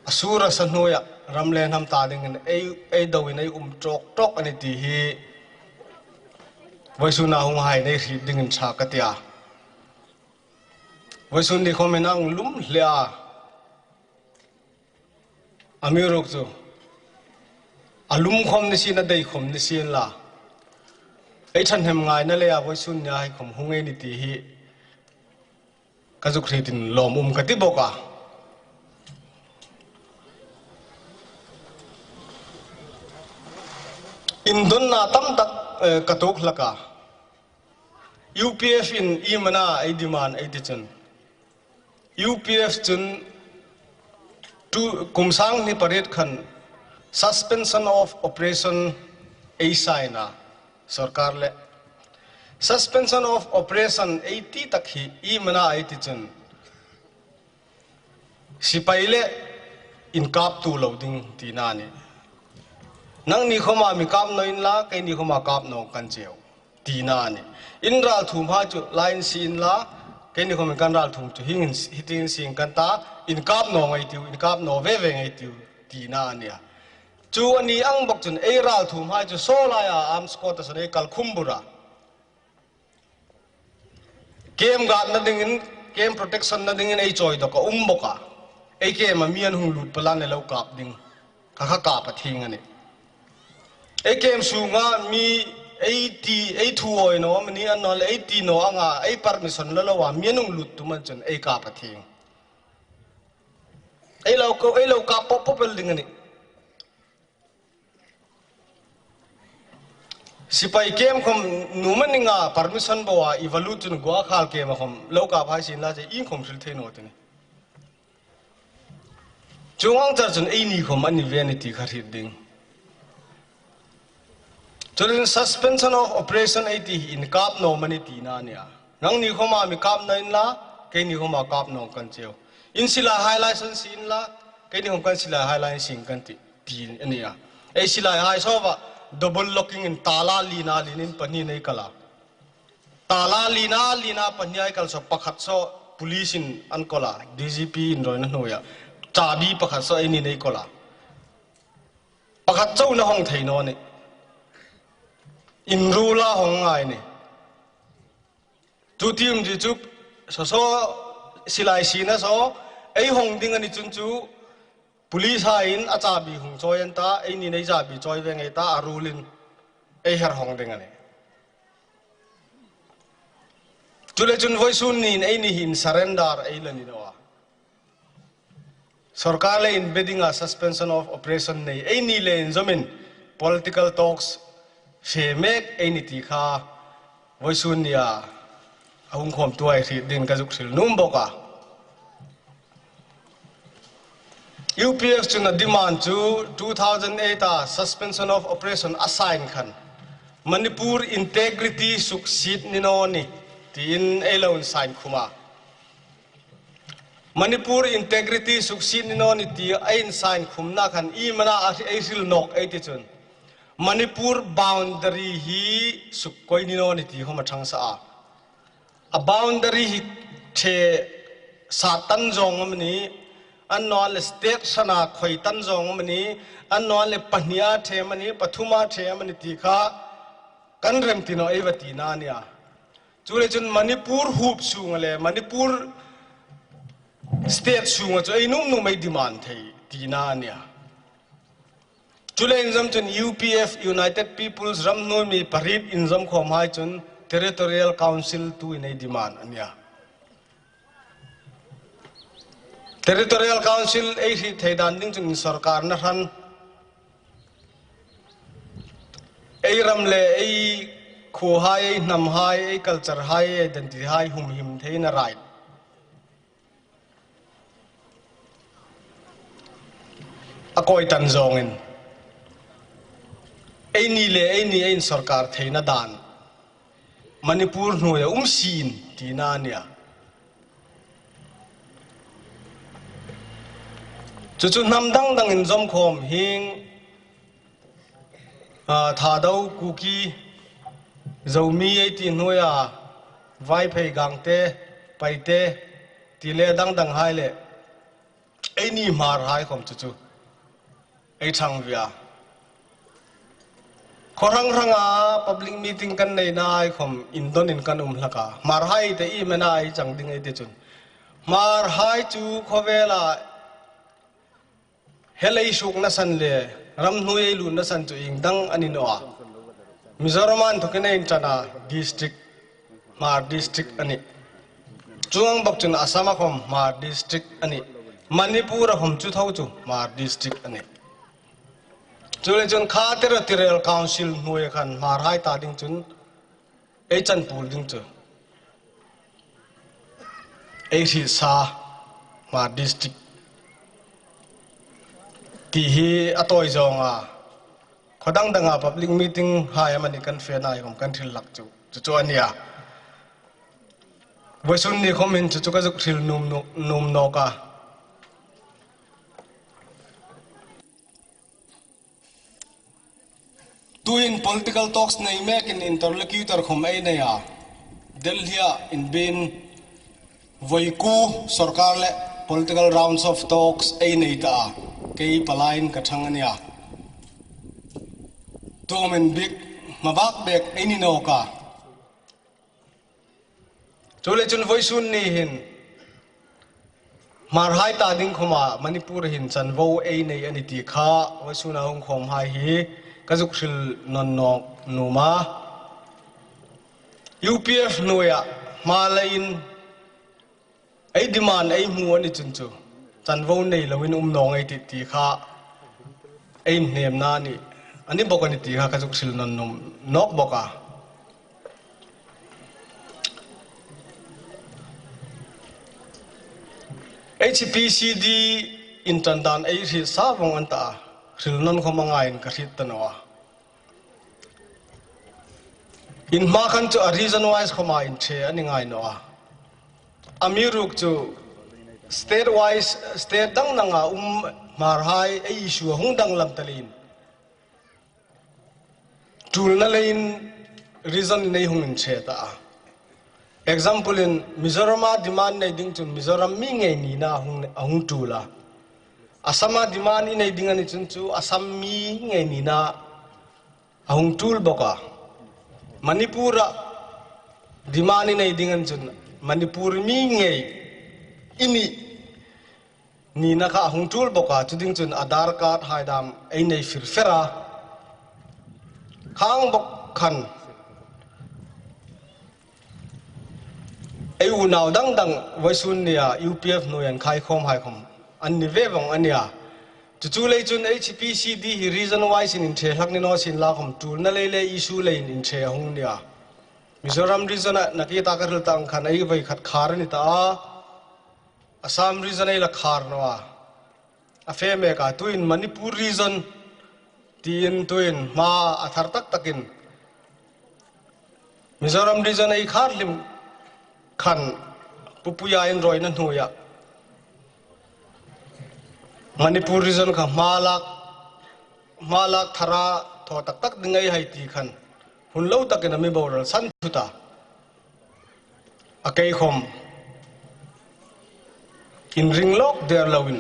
a sur a sa hnuoia ram le hnam ta dingin ei, ei doin ei um tawk tawk a nih ti hi vawisuna hunghai nei hriet dingin ṭha ka ti a. Vawisun ni khawmin a hung lum hle a. Amiruokchu a lum khawm ni sien, a dei khawm ni sien la, ei ṭhahnemngaina leia vawisun nia hai khawm hung ei ni ti hi ka zuk hrietin lawmum ka ti bawk a. Indonna tam tak, eh, ka tuok hlak a. U P F in iem a na ei demand ei ti chun, U P F chun tu kum sang hni pariet khan suspension of operation ei sign a, sawrkar le. Suspension of operation ei ti tak hi iem a na ei ti chun, sipai le inkaptu lo ding tina a nih. Nangni khawma mi kap naw inla, keini khawma kap naw kan cheu tina a nih. In ralthuomhai chu la insi inla, keini khawmin kan ralthuom chu hieng hin, hieng hin siem kan ta, inkap naw ngei ei tiu, inkap naw ve ve ngei ei tiu tina a nih a. Chu a ni ang bawk chun ei ralthuomhai chu saw laia arms quota-a ei kal khum bur a. Camp guard-na dingin, camp protection-na dingin ei chawi dawk a um bawk a. Ei camp-a mi an hung lut pal an lo kap ding, kha kha kap a thing a nih. Ei camp sunga mi ei ti, ei thu awi naw amanih, a nawleh ei ti naw anga ei permission la loa mi an hung lut tum an chun ei kap a thing. Ei lo ko, ei lo kap pawp pawp el ding a nih. Sipai camp khawm nuom a ni nga permission boa i va lut chun Guakhal camp-a khawm lo kap hai sien la che, ieng khawm hril thei naw ti a nih. Chuong ang char chun eini khawm a ni ve a nih ti kha hriet ding. Chuleiin suspension of operation ei ti hi inkap naw amanih tina a nih a. Nangni khawma mi kap naw inla, keini khawma kap naw kan cheu. In silaihai lai san si inla, keini khawm kan silaihai lai siem kan tih, ti a nih a. Ei silaihai saw va double locking-in tala lina linin pahni ei kal a. Tala lina lina pahni ei kal saw pakhat saw police-in an kawl a, D G P inrawina hnuoia. Chabi pakhat saw eini ei kawl a. Pakhat chauh a hawng thei naw a nih. Inrula hawng ngai a nih. Chu ti um chu chu, saw saw silai sienna saw ei hawng ding a ni chun chu, police-haiin a chabi hung chawi an ta, eini ei chabi chawi ve ngei ei ta, a rule-in ei her hawng ding a nih. Chuleiin chun vawisun niin eini hin surrender ei la ni naw a. Sawrkar le inbe dinga suspension of operation nei ei ni le inzawmin political talks fe mek ei ni ti kha vawisun nia a hung khawmtuhai hriet dingin ka zuk hril nuom bawk a. U P F chun a demand chu two thousand eight-a suspension of operation a sign khan Manipur integrity suksiet ni naw ni tiin ei lo insign khum a. Manipur integrity suksiet ni naw ni ti ei insign khumna khan iem a na a ei hril nawk ei ti chun, Manipur boundary hi sukkoi ni naw ni ti khawm a ṭhang sa a. A boundary hi the sat tan zawng amanih, a nawleh state hrana khoi tan zawng amanih, a nawleh pahnia the amanih, pathuma the amanih ti kha kan remti naw ei va tina a nih a. Chuleiin chun Manipur huop sunga le Manipur state sunga chu ei nuom nuom ei demand thei tina a nih a. Chuleiin inzawm chun U P F, United People's Front, ramhnuoi mi pariet inzawm khawmhai chun Territorial Council tuin ei demand a nih a. Territorial Council ei hriet thei dan ding chun sawrkarna hran Ei ram le ei khuohai, ei hnamhai, ei culture hai, ei identity hai humhim theina right a kawi tan zawngin, eini le eini ei insawrkar theina dan Manipur hnuoia um sien tina a nih a. Chu chu hnam dang dangin zawm khawm hieng, a, Thado, Kuki, Zomi ei ti hnuoia, Vaiphei, Gangte, Paite, ti le dang danghai le, eini Hmarhai khawm chu chu ei ṭhang ve a. Khaw hrang hranga public meeting kan neina ai khawm indonin kan um hlak a. Hmarhai te i mena ei chang ding ei ti chun, Hmarhai chu khawvela hel ei sukna san le ramhnuoi ei lutna san chu ieng dang a ni naw a. Mizoram-a inthawkin ei inṭan a, district, Hmar district a nih. Chuong bawk chun Assam-a khawm Hmar district a nih. Manipur-a khawm chu tho chu Hmar district a nih. Chuleiin chun kha Territorial Council hnuoia khan Hmarhai ta ding chun ei chanpuol ding chu ei hriet sa, Hmar district ti hi a tawi zawng a. Khaw dang danga public meeting hai amanih kan fena hai khawm kan hril hlak chu chu chu a nih a. Vawisun ni khawm hin chu chu ka zuk hril nuom, nuom, nuom nawk a. Tuhin political talks nei mekin interlocutor khawm ei nei a. Delhi-a inbiekin voi kuo sawrkar le political rounds of talks ei nei ta a. Kei palaiin ka ṭhang a nih a. Tu khawmin bik hmabak bek ei ni nawk a. Chuleiin chun vawisun ni hin Hmarhai ta ding khawma Manipur hin chanvo ei nei a nih ti kha vawisuna hung khawmhai hi ka zuk hril nawn nawk nuom a. U P F hnuoia hma leiin ei demand ei hmu a ni chun chu chanvo nei loin um naw ngei ei tih ti kha ei inhnemna a nih, a ni bawk a nih ti kha ka zuk hril nawn nuom nawk bawk a. H P C D inṭan dan ei hriet sa vawng an ta a, hril nawn khawm a ngaiin ka hriet ta naw a. In hma khan chu a region wise khawma inṭhe a ni ngai naw a. Amiruokchu state wise, state dang danga um Hmarhai ei issue a hung danglam ta leiin ṭulna leiin region-in ei hung inṭhe ta a. Example-in Mizoram-a demand nei ding chun Mizoram mi ngei nina a hung, a hung ṭul a. Assam-a demand i nei ding a ni chun chu Assam mi ngei nina a hung ṭul bawk a. Manipur-a demand i nei ding a ni chun Manipur mi ngei i nih nina kha a hung ṭul bawk a. Chu ding chun Aadhaar card hai dam ei nei fir fer a. Khang bawk khan ei unau dang dang vawisun nia U P F hnuoia inkhai khawmhai khawm an ni ve vawng a nih a. Chu chu lei chun H P C D hi region wise-in inṭhe hlak ni naw sien la khawm ṭulna lei le issue leiin inṭhe a hung nih a. Mizoram region-a nakie taka hril tah ang khan ei voi khat khar a ni ta a. Assam region ei la khar naw a. A fe mek a, tuhin Manipur region tiin tuhin hma a thar tak takin Mizoram region ei khar hlim khan Pu Puia inrawina hnuoia Manipur region kha hma lak, hma lak thara thaw tak tak ding ei hai ti khan hun lo takin a mi boral san thut a. A kei khawm inring lawk der loin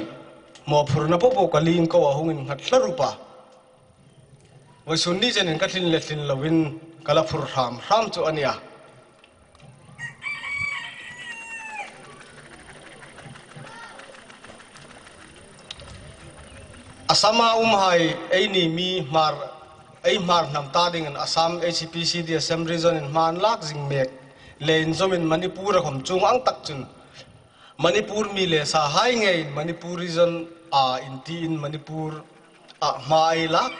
mawphurna popo ka lingko a hung innghat thla rup a. Vawisun ni chenin ka thlin le thlin loin ka la phur hram hram chu a nih a. Assam-a umhai eini mi Hmar, ei Hmar hnam ta dingin Assam H P C D Assam region-in hma an lak zing mek le inzawmin Manipur-a khawm chuong ang tak chun Manipur mi le sahai ngeiin Manipur region-a intiin Manipur-a hma ei lak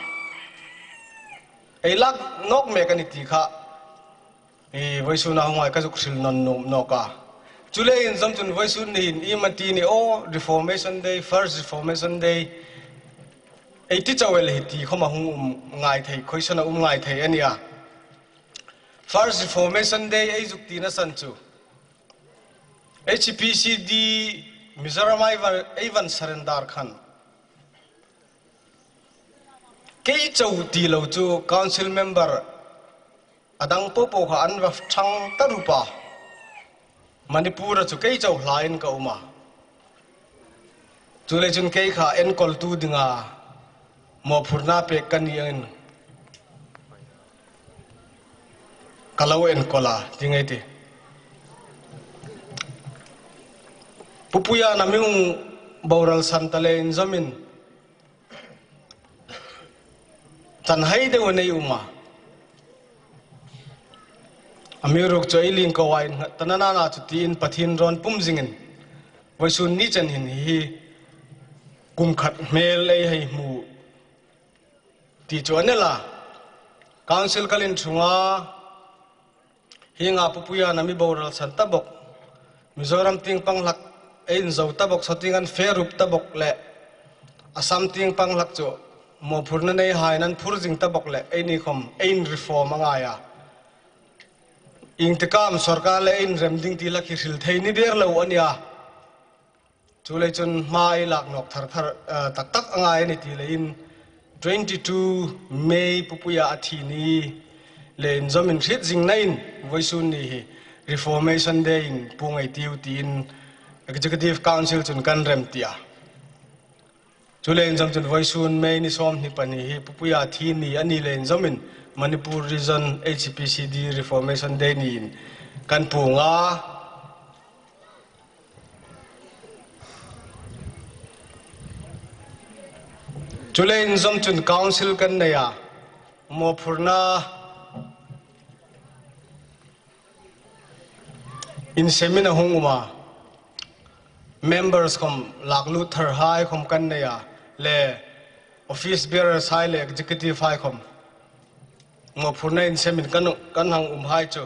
ei lak nawk mek a ni ti kha, i vawisuna hung hai ka zuk hril nawn nuom nawk a. Chu le inzawm chun vawisun ni hin i ma ti ni aw, Reformation Day, First Reformation Day, ei ti chau el hi ti khawm a hung um ngai thei, khawsakna um ngai thei a nia. First Reformation Day ei zuk tina san chu H P C D Mizoram ei van, ei van surrender khan kei chau ti lo chu council member a dang popo kha an va ṭhang ta rup a. Manipur-a chu kei chau hlain ka um a. Chuleiin chun kei kha enkawltu dinga mawphurna pek ka ni angin ka lo enkawl a, ti ngei ti. Pu Puia'n a mi hung boral san ta le inzawmin chan hai deu a nei um a. Amiruokchu ei lien ko a, innghat ta nana chu tiin Pathien rawn pum zingin vawisun ni chen hin hi kum khat hmel ei hei hmu ti chu a ni a. Council kal inchunga hienga Pu Puia'n a mi boral san ta bawk, Mizoram tieng pang hlak ei inzo ta bawk, saw tieng an fe rup ta bawk le Assam tieng pang hlak chu mawphurna nei haiin an phur zing ta bawk le eini khawm ei inreform a ngai a. Iengtik am sawrkar le ei inrem ding ti hlak hi hril thei ni der lo a nia. Chuleiin chun hma ei lak nawk thar thar, eh, tak tak a ngai a ni ti leiin twenty two May Pu Puia a thi ni le inzawmin hriet zingnain vawisun ni hi Reformation Day-in puong ei tiu tiin Executive Council chun kan rem ti a. Chu le inzawm chun vawisun May ni sawmhni pahni hi Pu Puia thi ni a ni le inzawmin Manipur Region H P C D Reformation Day niin kan puong a. Chu le inzawm chun council kan nei a, mawphurna insemin a hung um a, members khawm lak lut thar hai khawm kan nei a, le office bearers hai le executive hai khawm mawphurna insemin kan, kan hang um hai chu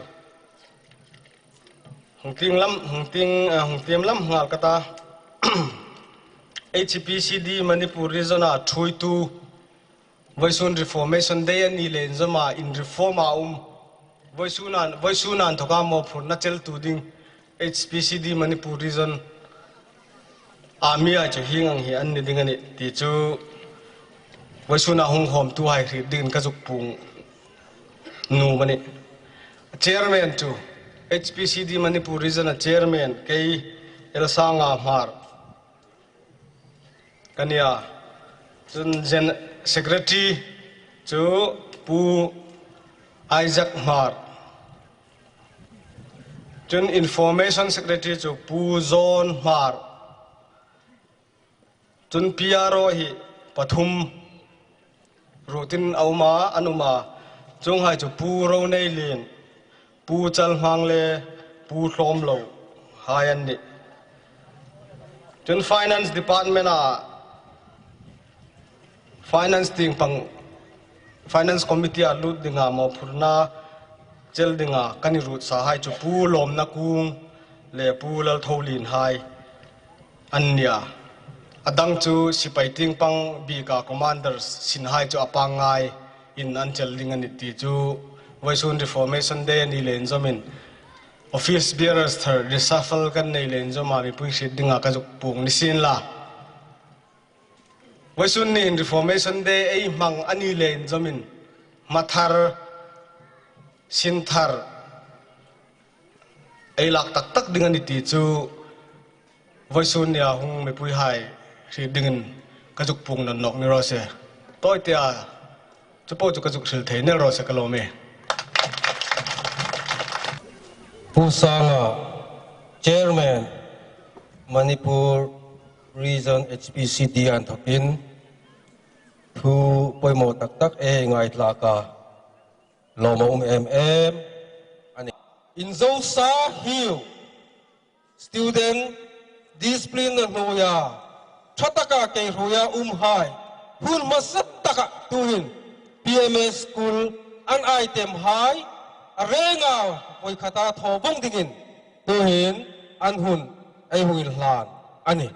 hung tiem lam, hung tiem, eh, hung tiem lam nghal ka ta. H P C D Manipur Region-a ṭhuoitu, vawisun Reformation Day a ni le inzawma inreform a um, vawisun an, vawisun an thawka mawphurna cheltu ding H P C D Manipur Region a mi hai chu hieng ang hi an ni ding a nih ti chu vawisuna hung hawmtu hai hriet dingin ka zuk puong nuom a nih. Chairman chu H P C D Manipur Region-a chairman kei Elsanga Hmar ka nia. Chun Gen-, Secretary chu Pu Isaac Hmar. Chun Information Secretary chu Pu John Hmar. Chun P R O hi pathum ruotin a um a, an um a. Chuonghai chu Pu Roneilien, Pu Chalhmang le Pu Hlawmlo hai an nih. Chun Finance Department-a, Finance tieng pang, Finance Committee-a lut dinga mawphurna chel dinga kan inruotsa hai chu Pu Lawmna Kung le Pu Laltholien hai an nia. A dang chu sipai tieng pang bika commanders sin hai chu a pangngai in an chel ding a nih ti chu vawisun Reformation Day a ni le inzawmin office bearers thar reshuffle kan nei le inzawma mipui hriet dinga ka zuk puong ni sien la. Vawisun ni hin Reformation Day ei hmang a ni le inzawmin hma thar, sin thar ei lak tak tak ding a nih ti chu vawisun nia hung mipui hai hriet dingin ka zuk puong nawn nawk ni raw se. Tawi tia chu po chu ka zuk hril thei naw raw se ka lawm e. Pu Sanga, Chairman, Manipur Region H P C D a inthawkin thu poimaw tak tak ei ngaithlak a, lawm a um em em a nih. Inzosa hiu, student discipline-a hnuoia ṭha taka kei hruoia um hai, hun hmasa taka tuhin P M S School an itemhai a renga voi khata thaw vawng dingin tuhin an hun ei hung inhlan a nih.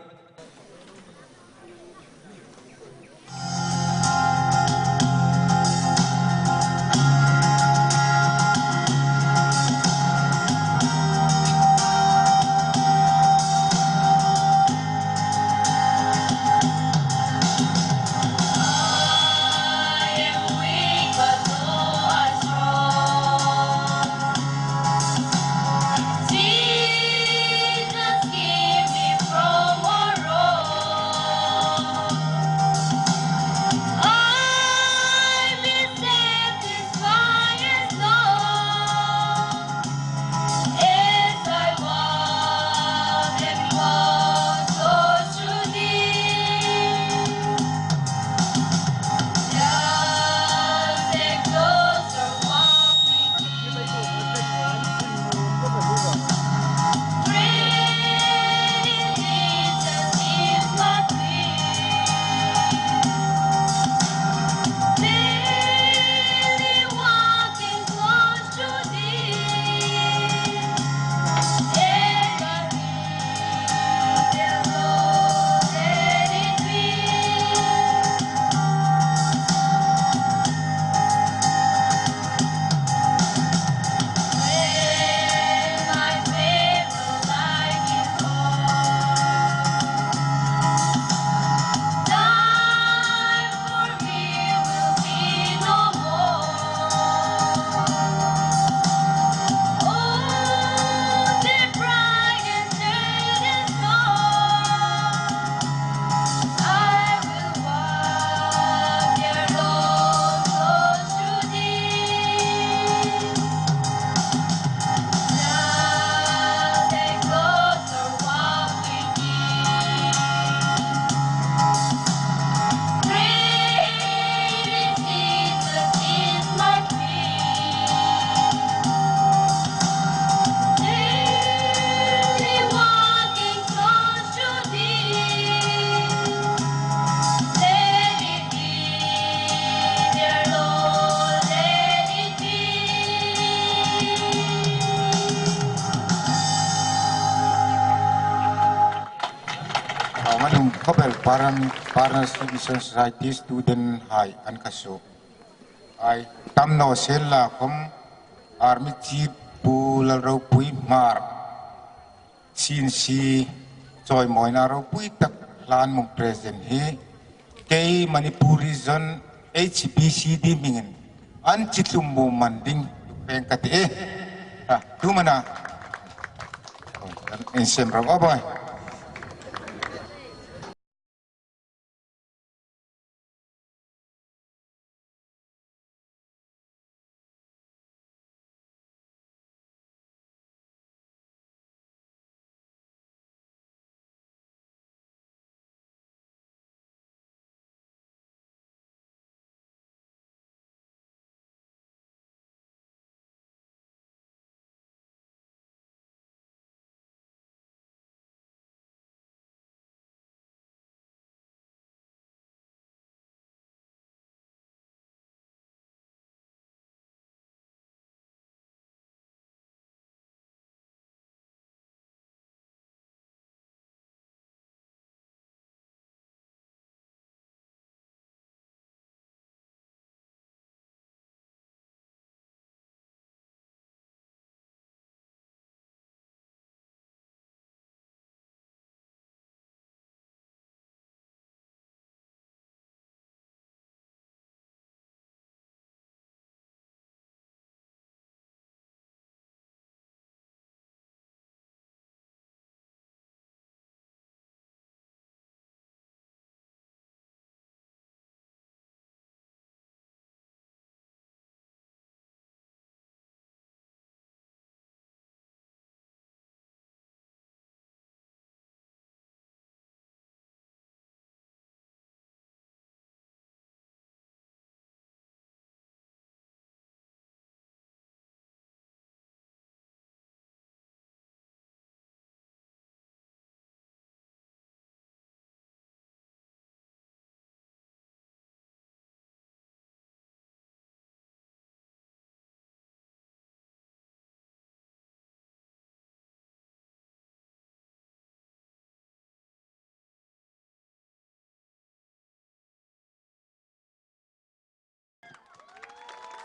Aw, malum khawp el Paran-, Paranasri Mission Society student hai an ka su. Ai, tam naw sela khawm, Army Chief Pu Lalropui Hmar C N C chawimawina ropui tak hlan mung present hi, kei Manipur Region H B C D hmingin an chi tlum mum man ding tuk peng ka ti e. Ha, tu mana. Insem ro, oh boy.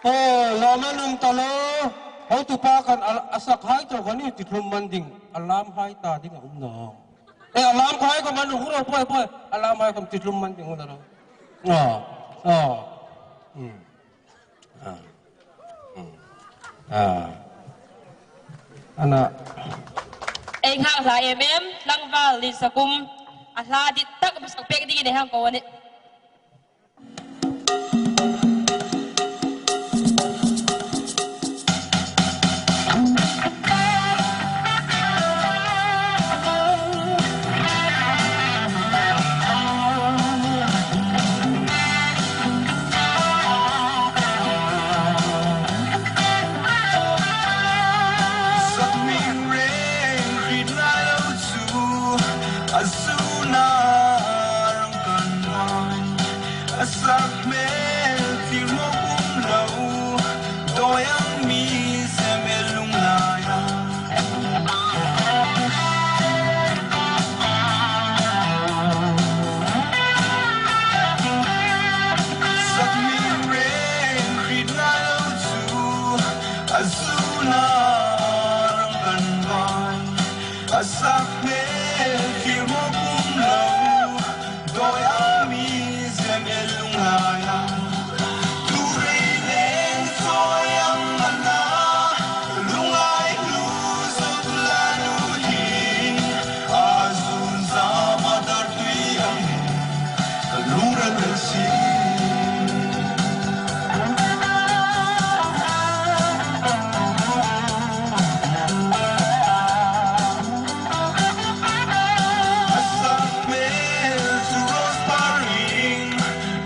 Aw, lawm an um ta lo. Hotupa khan a, a sak hai chau khan i ti thlum man ding. A lam hai ta ding a um naw. E, a lam hai khom an um ro, poi, poi. A lam hai khom ti thlum man ding a um naw. Aw, aw. Hmm. Ah. Hmm. Ah. Ana. Ei nghak hla em em, tlangval Liensakum. A hla dit tak, busak pek ding i nei hang ko a nih. Sak hming reng hriet ngai lo chu, a sûna rang kan rai. A sak hmel thil mawk um lo, dawi ang mi sem el lunglaia. Sak hming reng hriet ngai lo chu, a sûna rang kan rai. A sak hmel thil mawk um lo, dawi ang mi sem el lunglaia. Tu rei leng chawi ang a na, lungngai hlu zuk la nu hin, a zun zam a dar tui ang, ka lungril si. A sak hmel chu rose paring,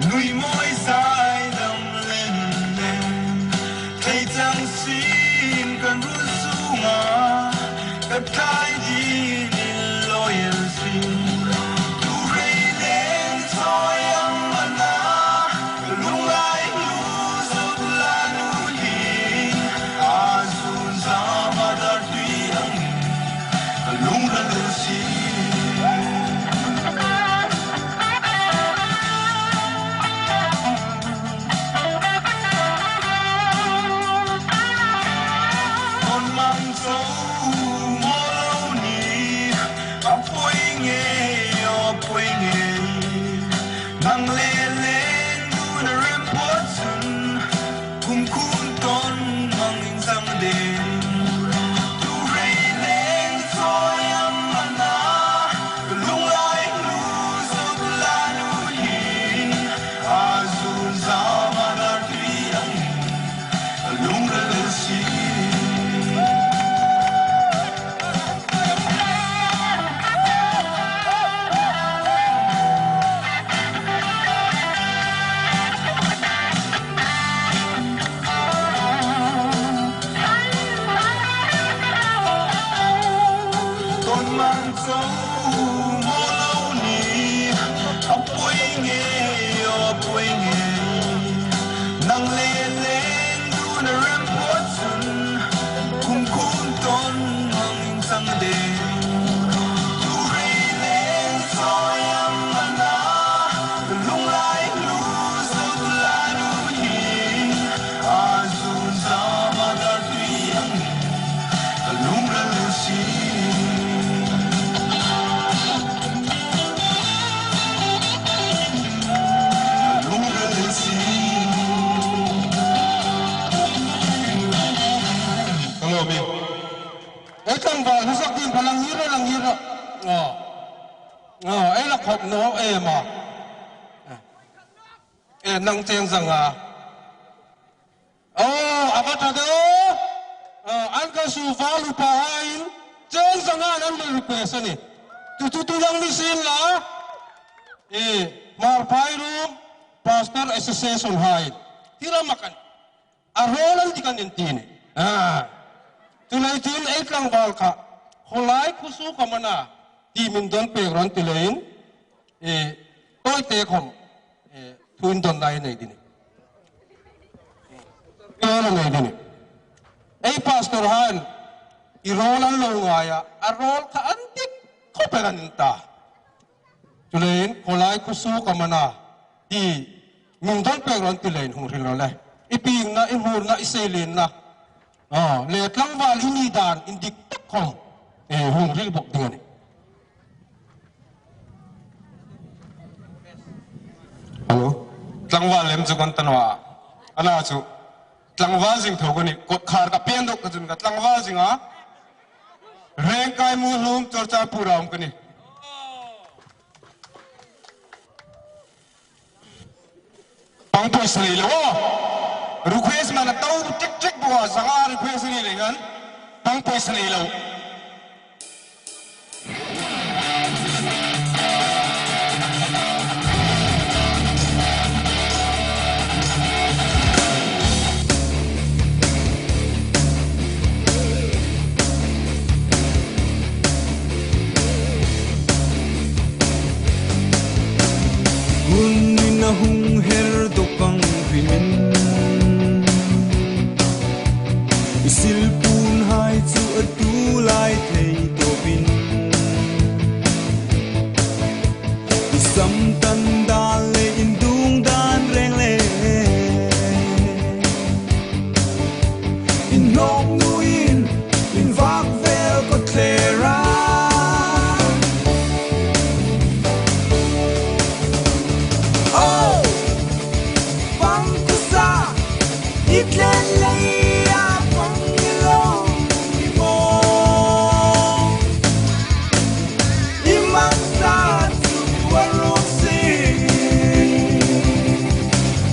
nui mawi zai dam lem lem. Thei chang sin kan run sunga, ka thai din in loyal sin. Tu rei leng chawi ang a na, lungngai hlu zuk la nu hin, a zun zam a dar tui ang, ka lungril si. Kon mang chau maw lo ni, a poi ngei, a poi ngei. Nang le leng dun a rem pawt chun, kum khun ton mang in sang de. Tu rei leng chawi ang a na, lungngai hlu zuk la nu hin, a zun zam a dar tui ang, ka lungril si. Ton mang chau maw lo ni, a poi ngei, a poi ngei. Nang le leng dun a rem pawt chun, kum khun ton mang in sang de. Tu rei leng chawi ang a na, lungngai hlu zuk la nu hin, a zun zam a dar tui ang, ka lungril si. Ka lungril si. Ka lawm e. Ei tlangval hla sak ding ka lang hi ro, lang hi ro. Aw. Aw, ei la khop naw em a. E, nang cheng zanga. Aw, a va ta de. Aw, an ka su val upa hain cheng zanga an le request a nih. Tu, tu, tu lang ni sin la. E, Hmarphai Room Pastor Association hain. Tira makan. A rawl an dik an en ti ni. A. Tulai tin ei tlangval kha. Khawlai khusu ka mana. Ti min don pek ron ti leiin. E, toite khom. E, thu indonna nei ding. Rawl nei ding. Ei pastor han. I rawl an lo ngaia. A rawl kha an dik. Khop an ta. Chuleiin, khawlai khusu ka mana, ti min don pek ron ti leiin hung hril ro le. i piengna, i hmurna, i seilenna, a, le tlangval i ni dan indik tak khawm, e, hung hril bawk ding a nih. Hello. Tlangval lem chu kan ta naw a. Ana chu. Tlangval zing tho ka nih. Kawtkhar ka pên dawk ka chun ka tlangval zing a. Rengkai Muolhum Churachandpur-a um ka nih. Pang pawisa nei lo. Request man a to tik tik bawk a, zanga request ni le ngan. Pang pawisa nei lo. Hun ni na hung her dawk ang hrimin, i silpunhai chu a tu lai thei tawpin, i sam tan dan le in dung dan reng le, in hnawk nuin in vak vel kawtthler a. Oh! Pang ka sa, i tlen leia pang i lo ni maw. I hmangsa chu a ruk si.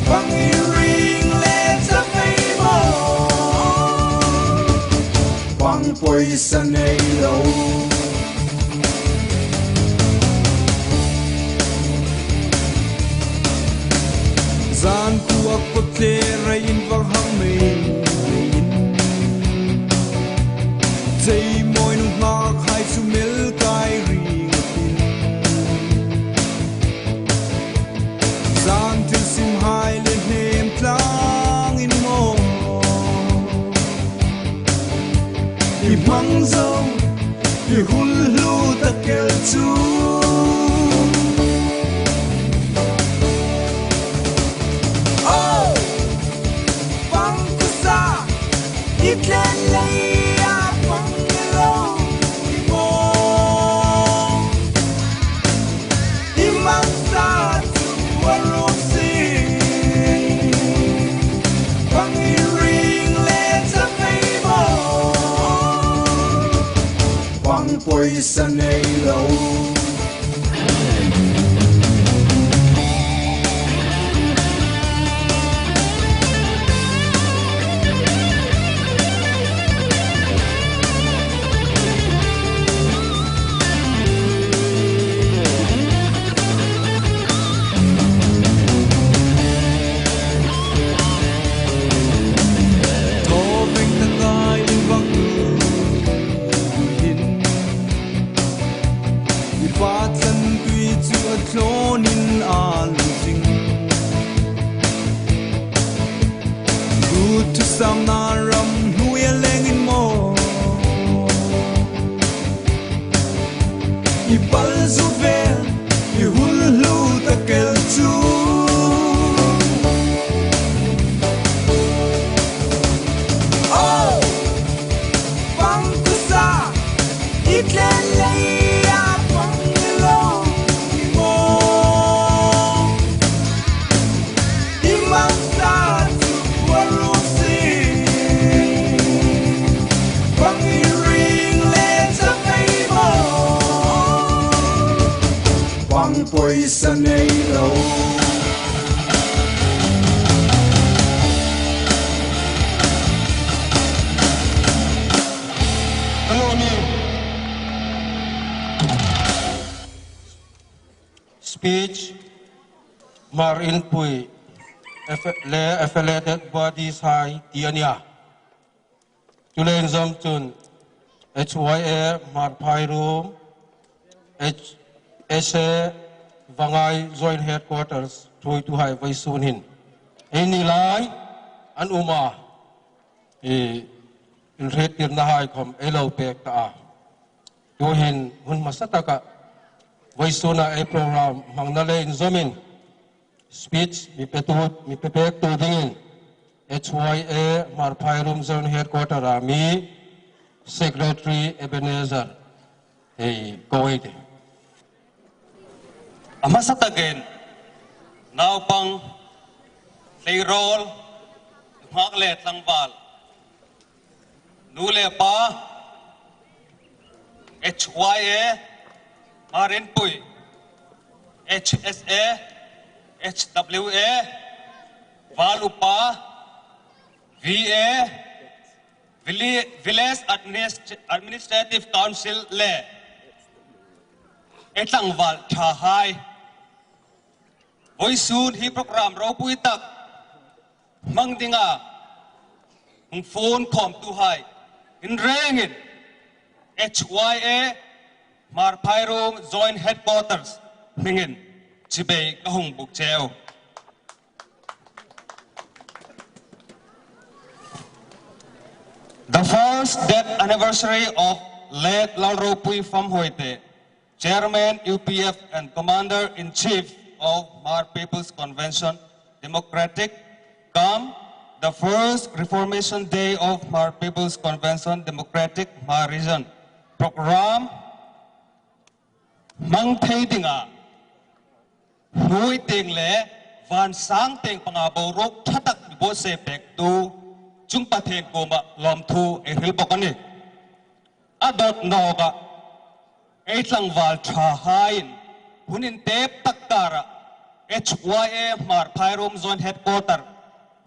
Pang i ring le cha fei maw. Pang pawisa nei lo. Zan khuo a kawtthler a in vak hang mei meiin, chei mawi nunghak hai chu mel kai ring a tin. Zan thil sim hai le hnem tlang in maw, i hmang zo, i hul hlu ta kel chu. Oh! Pang ka sa, i tlen leia pang i lo ni maw. I hmangsa chu a ruk si. Pang i ring le cha fei maw. Pang pawisa nei lo. Thaw veng taka i vak tu hin, i pa tlan tui chu a thlawnin a lung zing. Duthusam na ram hnuoia lengin maw, i pal zu vel, i hul hlu ta kel chu. Oh! Pang ka sa, i tlen leia pang i lo ni maw. I hmangsa chu a ruk si. Pang i ring le cha fei maw. Pang pawisa nei lo. Hello, mi. Speech, Hmar Inpui, aff-, le affiliated bodies hai ti a nia. Chuleiin zom chun H Y A Hmar Phairum, H S A Vangai Joint Headquarters thuoituhai vawisun hin eini lai an um a, i inhriettirna hai khawm ei lo pek ta a. Tuhin hun hmasa taka vawisuna ei program hmangna le inzomin speech mi petu, mi pe pektu dingin H Y A Hmarphairum Zone Headquarter-a mi Secretary Ebenezer hei ko ei tih. A hmasa takin naupang, hleirawl, nunghak le tlangval, nu le pa, H Y A, Hmar Inpui, H S A, H W A, Val Upa, V A, Village Administ-, Administrative Council le ei tlangval ṭhahai. Vawisun hi program ropui tak hmang dinga hung phone khawmtuhai in rengin H Y A Hmarphairum Joint Headquarters hmingin chibai ka hung buk cheu. The first death anniversary of late Lalropui Famhoite, Chairman U P F and Commander-in-Chief of Hmar People's Convention Democratic, cum the first Reformation Day of Hmar People's Convention Democratic Hmar Region program hmang thei dinga hnuoi tieng le van sang tieng panga boruok ṭha tak mi bawsiet pektu chung Pathien kuoma lawmthu ei hril bawk a nih. A dawt nawka ei tlangval ṭhahaiin hun intep tak kara H Y A Hmarphairum Joint Headquarter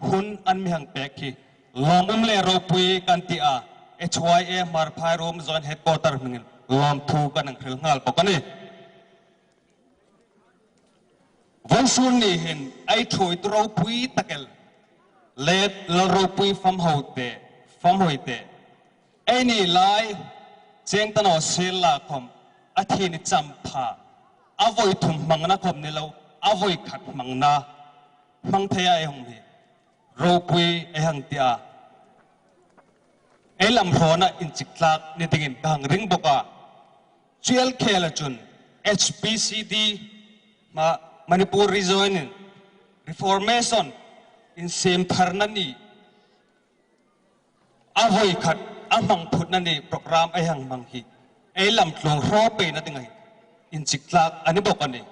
hun an mi hang pek hi lawmum le ropui kan ti a, H Y A Hmarphairum Joint Headquarter hmingin lawmthu kan hang hril nghal bawk a nih. Vawisun ni hin ei ṭhuoitu ropui tak el late Lalropui Famhoite, Famhoite, eini lai cheng ta naw sienla khawm a thi ni champha, a vawi thum hmangna khawm ni lo, a vawi khat hmangna hmang theia ei hung hi ropui ei hang ti a, ei lam hrawna inchik tlak ni dingin ka hang ring bawk a. Chu el khela chun H P C D, Ma-, Manipur Region-in Reformation insiemtharna ni, a vawi khat a hmang phutna ni program ei hang hmang hi ei lamtluong hraw peina ding a hin inchik tlak a ni bawk a nih.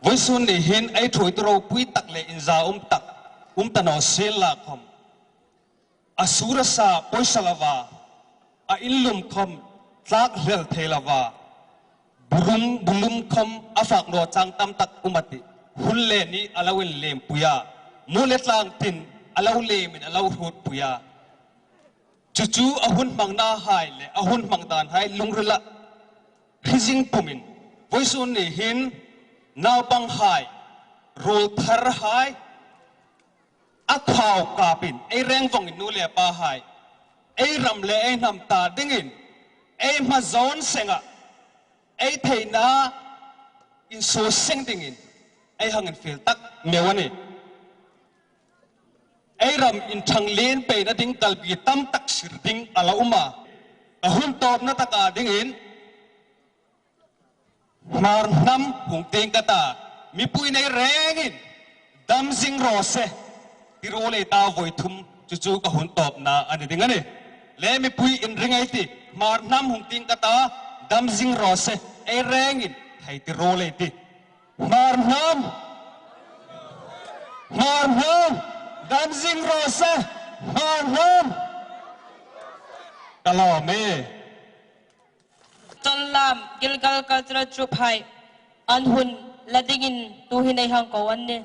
Vawisun ni hin ei ṭhuoitu ropui tak le inzaum tak um ta naw sienla khawm, a sur a sa pawisa lova, a inlum khawm tlak hlel thei lova, burum, bulum khawm a fak naw chang tam tak um a tih. Hun le ni a lo inlem pui a, mu le tlang tin a lo lemin a lo hrut pui a. Chu chu a hun hmangna hai le a hun hmang dan hai lungrila hrizing pumin, vawisun ni hin naupang hai, ruol thar hai, a khau kapin, ei reng vawngin nu le pa hai, ei ram le ei hnam ta dingin, ei hma zawn senga, ei theina insuo seng dingin, ei hang infiel tak meu a nih. Ei ram inṭhang lien peina ding kalbi tam tak sir ding a la um a. Ka hun tawpna taka dingin, Hmar hnam hung tieng ka ta, mipuiin ei rengin, dam zing raw se, ti raw lei ta vawi thum, chu chu ka hun tawpna a ni ding a nih. Le mipui inring ei tih, Hmar hnam hung tieng ka ta, dam zing raw se, ei rengin, thei ti raw lei tih. Hmar hnam! Hmar hnam! Dam zing raw se! Hmar hnam! Ka lawm e. Tonlam Gilgal Cultural Troupe hai an hun la dingin tuhin ei hang ko an nih.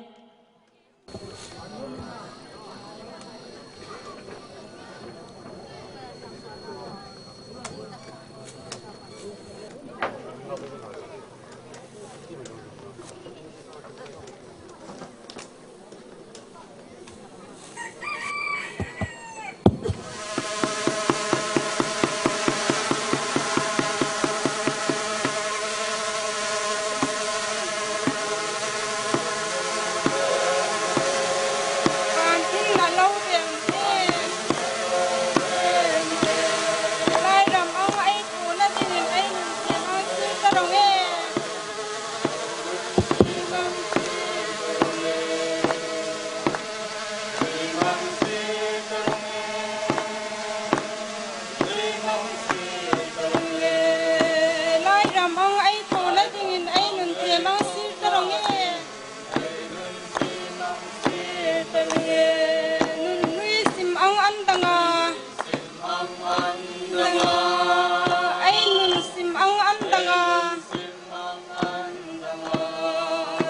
Ei nun sim ang an dang a.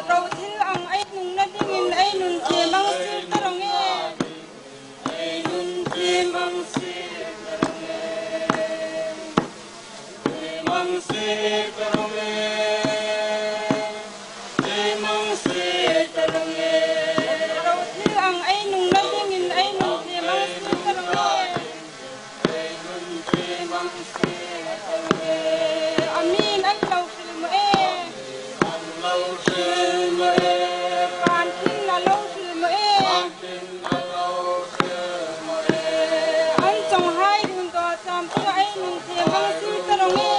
Ro thil ang ei nungna dingin ei nun thiem ang sir ta rawh e. Ei nun thiem ang sir ta rawh e. Thiem ang sir ta rawh e. Thiem ang sir ta rawh e. Ro thil ang ei nungna dingin ei nun thiem ang sir ta rawh e. A min an lo hril maw e? An lo hril maw e? Van tin a lo hril maw e? Van tin a lo hril maw e? An chawnghai run daw cham chu ei nun thiem ang sir ta rawh e.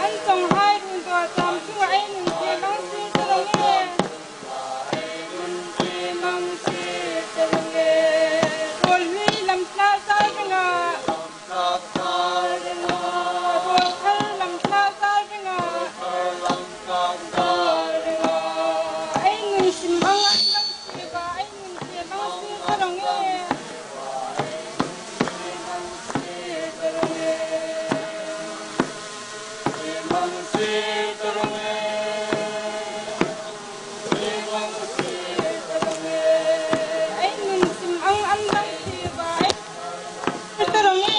An chawnghai run daw cham chu ei nun thiem ang sir ta rawh e. Ruol hlui lam tla sal ringa. Ruol thar lam tla sal ringa. Ei nun sim ang an dang si ba, ei nun thiem ang sir ta rawh e. Ei nun sim ang an dang si ba, ei nun thiem ang sir ta rawh e.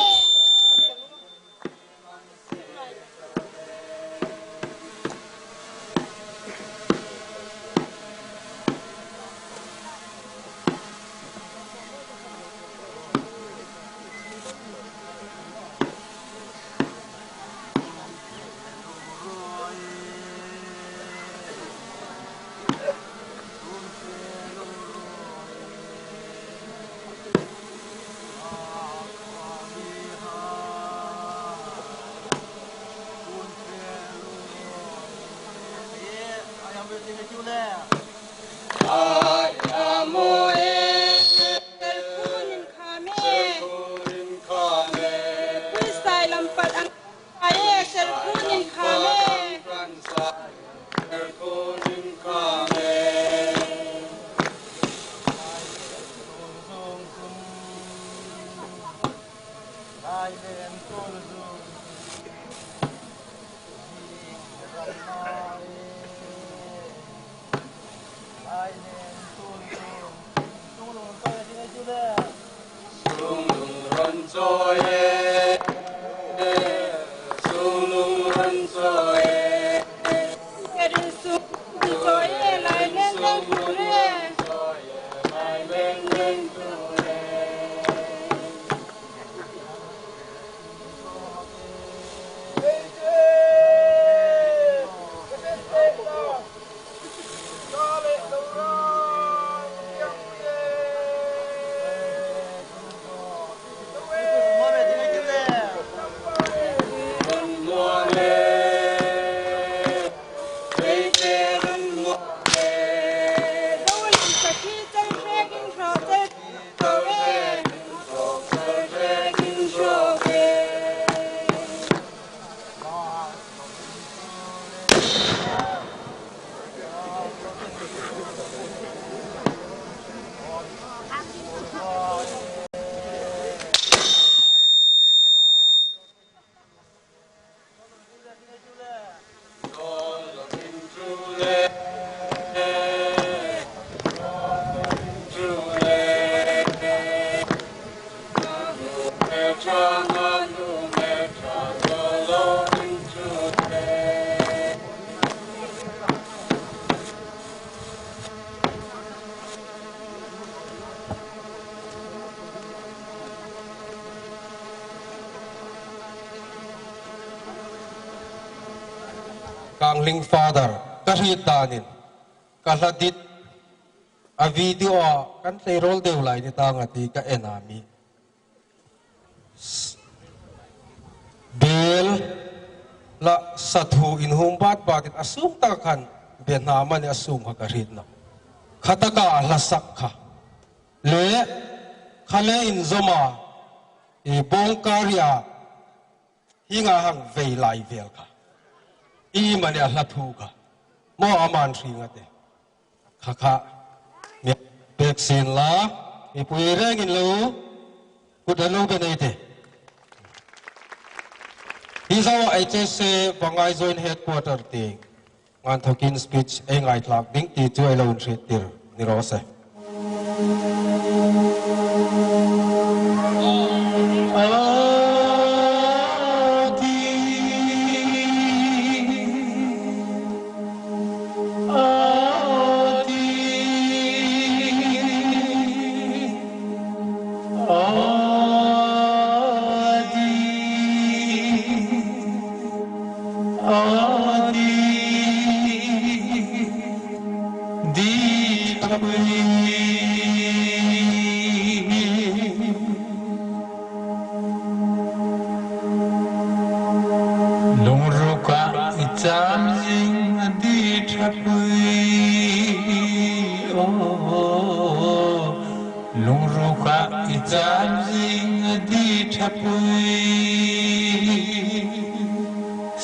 Ai, a maw e. Serkhunin kham e. Serkhunin kham e. Puisai lam pat ang ai e, serkhunin kham e. Serkhunin kham e. Kangling Father, ka hriet danin, ka hla dit, a video-a kan tleirawl deu lai ni tang a ti ka en a mi. Bel la sathu inhum bat batin a sung taka khan be hna mani a sung kha ka hriet naw. Kha taka a hla sak kha. Le, kha le inzawma, i bawngkaria, Hienga hang vei lai vel kha, iemani a hla thu kha, maw, aman hring a tih. Kha kha, mi pek sien la, mipui rengin lo, kut a lo be nei tih. Hi zawa H S A Vangai Joint Headquarter tieng, ngan thokin speech ei ngaithlak ding ti chu ei lo inhriettir ni raw se. Lungruka i cham zing a di thapui. Oh, lungruka i cham zing a di thapui.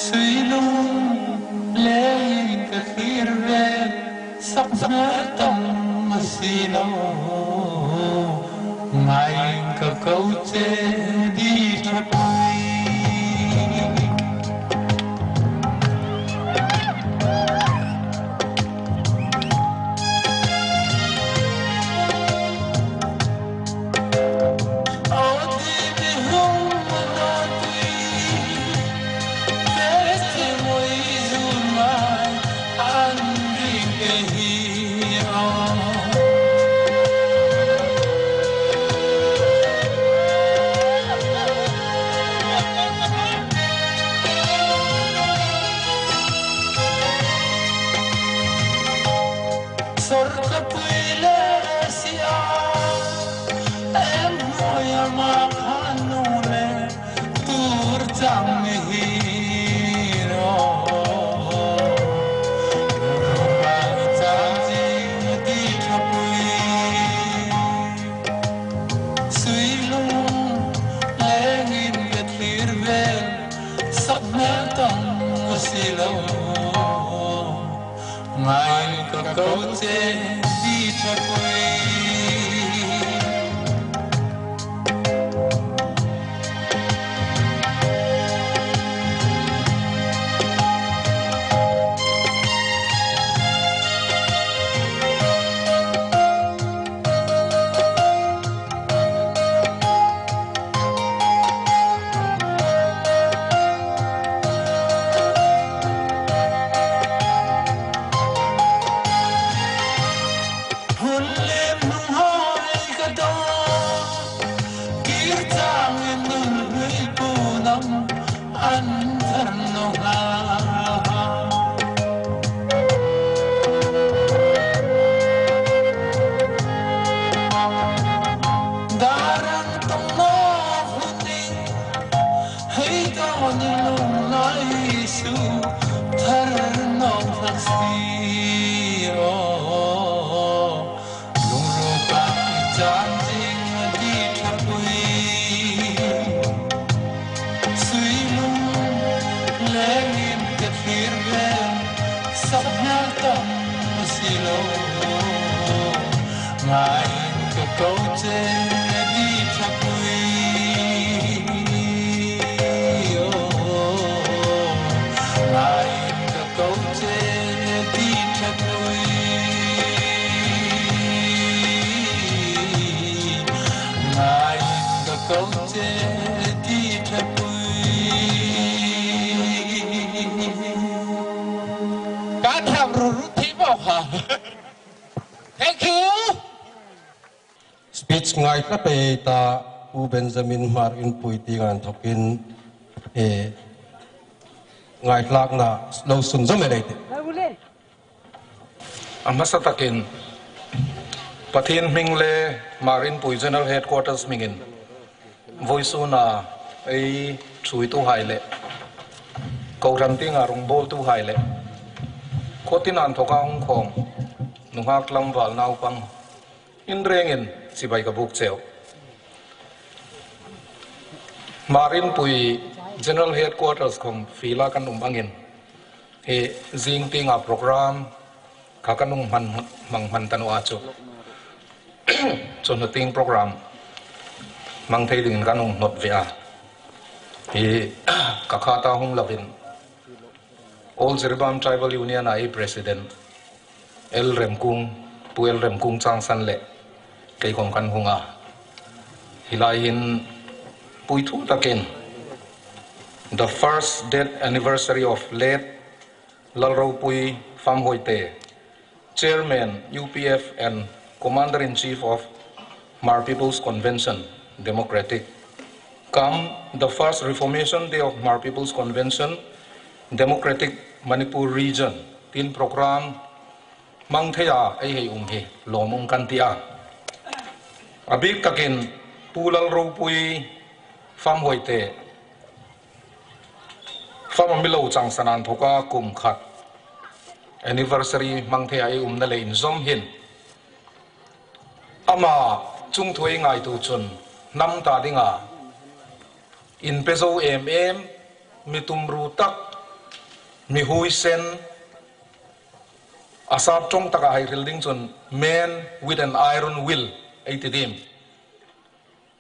Suilung lengin ka thlir vel, sak hmel tawng a si lo. Ngaiin ka ko che di thapui. Sawrkapui le sia, em hnuoia ma khan nu le tur chang ni hi ro. Rupa i chang zing a di thapui. Suilung lengin ka thlir vel, sak hmel tawng a si lo. Ngaiin ka ko che di thapui. Hun lem hnung hai ka dawng, kir changin nun hlui pu nam an thar nawk a. Dar an tawng nawk hun ding, hei dawnin lungngai su thar nawk hlak si aw. Lungruka i cham zing a di thapui. Suilung lengin ka thlir vel, sak hmel tawng a si lo. Ngaiin ka ko che di thapui. Oh, ngaiin ka ko che di thapui. Ngaiin ka ko che di thapui. Kan ham ru ru thei maw kha. Thank you. Speech ngai tlat pei ta, Pu Benjamin Hmar Inpui tieng an thokin, eh, ngaithlakna lo sunzawm el ei tih. A hmasa takin Pathien hming le Hmar Inpui General Headquarters hmingin vawisuna ei ṭhuoituhai le kohran tienga rawngbawltuhai le khuotin an thoka hung khawm nunghak tlangval naupang in rengin chibai ka buk cheu. Hmar Inpui General Headquarters khom field-a kan um angin, hi zing tienga program kha kan hung hmang, hmang hman ta naw a chu, chu hnu tieng program hmang thei dingin kan hung hnawt ve a. Hi ka khata hung lovin, All Jiribam Tribal Union-a ei President, L Remkung, Pu L Remkung Changsan le kei khom kan hung a. Hi lai hin pui thu takin, the first death anniversary of late Lalropui Famhoite, Chairman U P F and Commander-in-Chief of Hmar People's Convention, Democratic, cum the first Reformation Day of Hmar People's Convention, Democratic Manipur Region, tin program hmang theia ei hei um hi lawmum kan ti a. A bik takin Pu Lalropui Famhoite, Famamilo Changsan a inthoka kum khat anniversary hmang theia ei umna le inzawm hin, ama chungthu ei ngaituo chun hnam ta dinga inpe zo em em, mi tumru tak, mi huoisen, a sap ṭawng taka hei hril ding chun man with an iron will ei ti dim.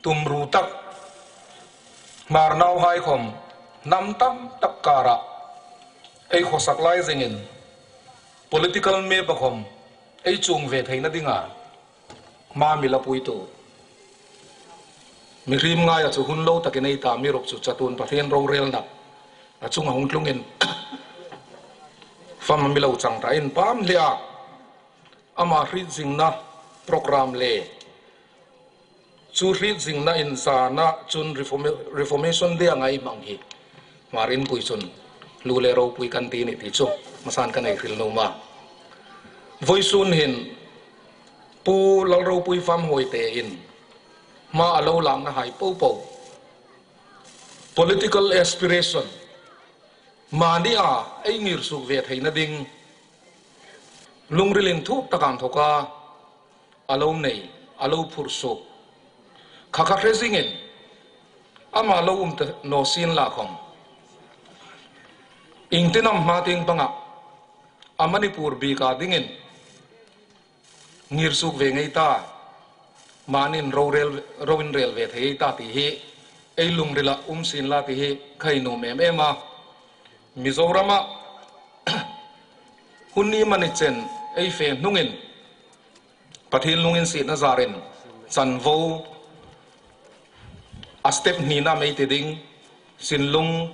Tumru tak, Hmar nauhai khom hnam tam tak kara ei khawsak lai zingin, political map-a khom ei chuong ve theina dinga hma mi lapuitu, mihriem ngaia chu hun lo takin ei ta mi ruok chu chatuon Pathien rorelna a chunga hung tlungin, Famamilo Changsan ta inpam hle a, ama hriet zingna program le chu hriet zingna inzana chun Reforma-, Reformation Day-a ei hmang hi Hmar Inpui chun hlu le ropui kan ti ni ti chu hmasan kan hei hril nuom a. Vawisun hin Pu Lalropui Famhoite-in hma a lo lakna hai popo, political aspiration, mani a ei ngirsuok ve theina ding, lungril inthuk taka inthoka a lo nei, a lo phur suok kha kha hre zingin, ama lo um ta naw sienla khom, iengtin am hma tieng panga a Manipur bika dingin ngirsuok ve ngei ta, manin rorel, roinrel ve thei ei ta ti hi ei lungrila um sienla ti hi ka hei nuom em em a. Mizorama hun ni mani chen ei fe hnungin, Pathien lunginsietna zarin chanvo a step hnina mei ti ding, Sinlung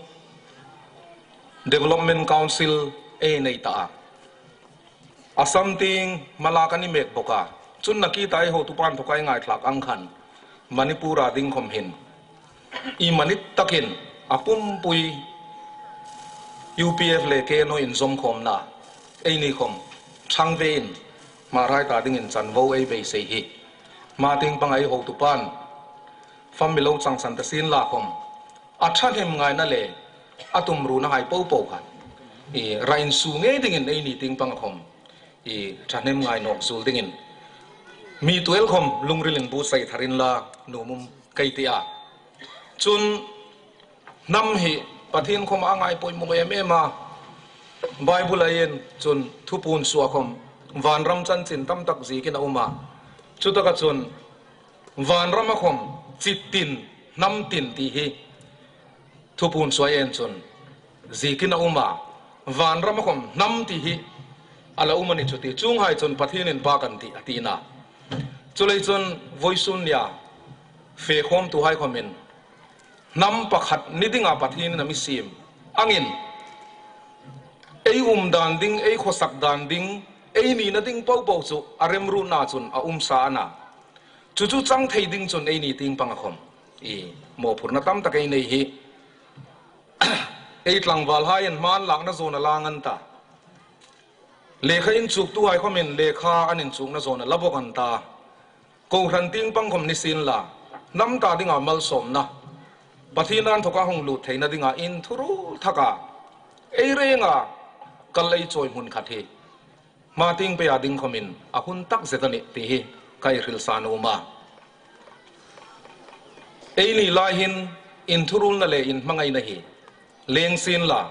Development Council ei nei ta a. Assam tieng mala kan ni mek bawk a. Chun nakie ta ei hotupa inthoka ei ngaithlak ang khan, Manipur-a ding khom hin, iemani takin a pumpui U P F le K N O inzawmkhawmna eini khom ṭhang vein, Hmarhai ta dingin chanvo ei beisei hi, hma tieng panga ei hotupan Famamilo Changsan ta sienla khom, a ṭhahnemngaina le a tumruna hai popo kha, i, rainsuo ngei dingin eini tieng panga khom, i, ṭhahnemngai nawk zuol dingin, mi tuel khom lungrilin buotsai thar inla nuom um ka ti a. Chun hnam hi Pathien khoma a ngai poimaw em em a. Bible-a en chun Thupuon suoa khom vanram chanchin tam tak ziekin a um a. Chutaka chun vanrama khom chi tin, hnam tin ti hi Thupuon suoa en chun ziekin a um a. Vanrama khom hnam ti hi a la um a ni chu ti. Chuonghai chun Pathien inpâk an tih a tina. Chuleiin chun vawisun nia fe khawmtuhai khomin hnam pakhat ni dinga Pathienin a mi siem angin, ei um dan ding, ei khawsak dan ding, ei nina ding popo chu a remruotna chun a um sa a na. Chu chu chang thei ding chun eini tieng panga khom, i, mawphurna tam tak ei nei hi, ei tlangvalhaiin hma an lakna zawna la ang an ta. Lekha inchuktuhai khomin lekha an inchukna zawna la bawk an ta. Kohran tieng pang khom ni sienla, hnam ta dinga malsawmna, Pathien inthoka hung lut theina dinga inthuruol thaka ei renga kal ei chawi hmun khat hi hma tieng peia ding khomin a hun tak zet a nih ti hi ka hei hril sa nuom a. Eini lai hin inthuruolna le inhmangaina hi leng sien la,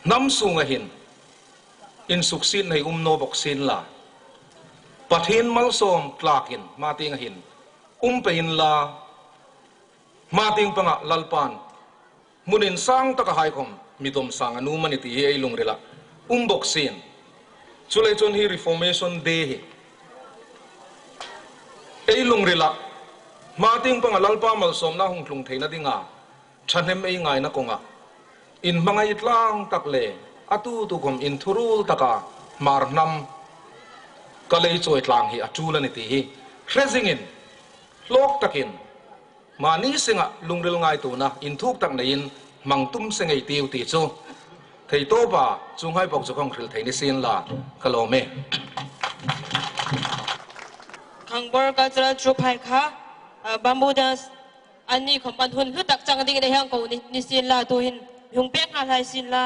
hnam sunga hin insuksietna um naw bawk sien la, Pathien malsawm tlakin hma tienga hin um pei inla, hma tieng panga Lalpan hmun insang taka hai khawm mi dawm sang a nuom a ni ti hi ei lungrila um bawk sien. Chuleiin chun hi Reformation Day hi ei lungrila hma tieng panga Lalpa malsawmna hung tlung theina dinga thahnem ei ngaina kawnga inhmangai tlang tak le a tu tu khawm inthuruol taka Hmar hnam ka lei chawi tlang hi a tul a ni ti hi hre zingin, hlawk takin, mani senga lungril ngaituona inthuk tak neiin hmang tum seng ei tiu ti chu thei tawpa chuonghai bawk chu ka hung hril thei ni sien la ka lawm e. Khangbor Cultural Troupe hai kha, ah, Bamboo Dance anni khawm an hun hlu tak chang dingin ei hang ko ni, ni sien la, tuhin hung pek nghal hai sien la.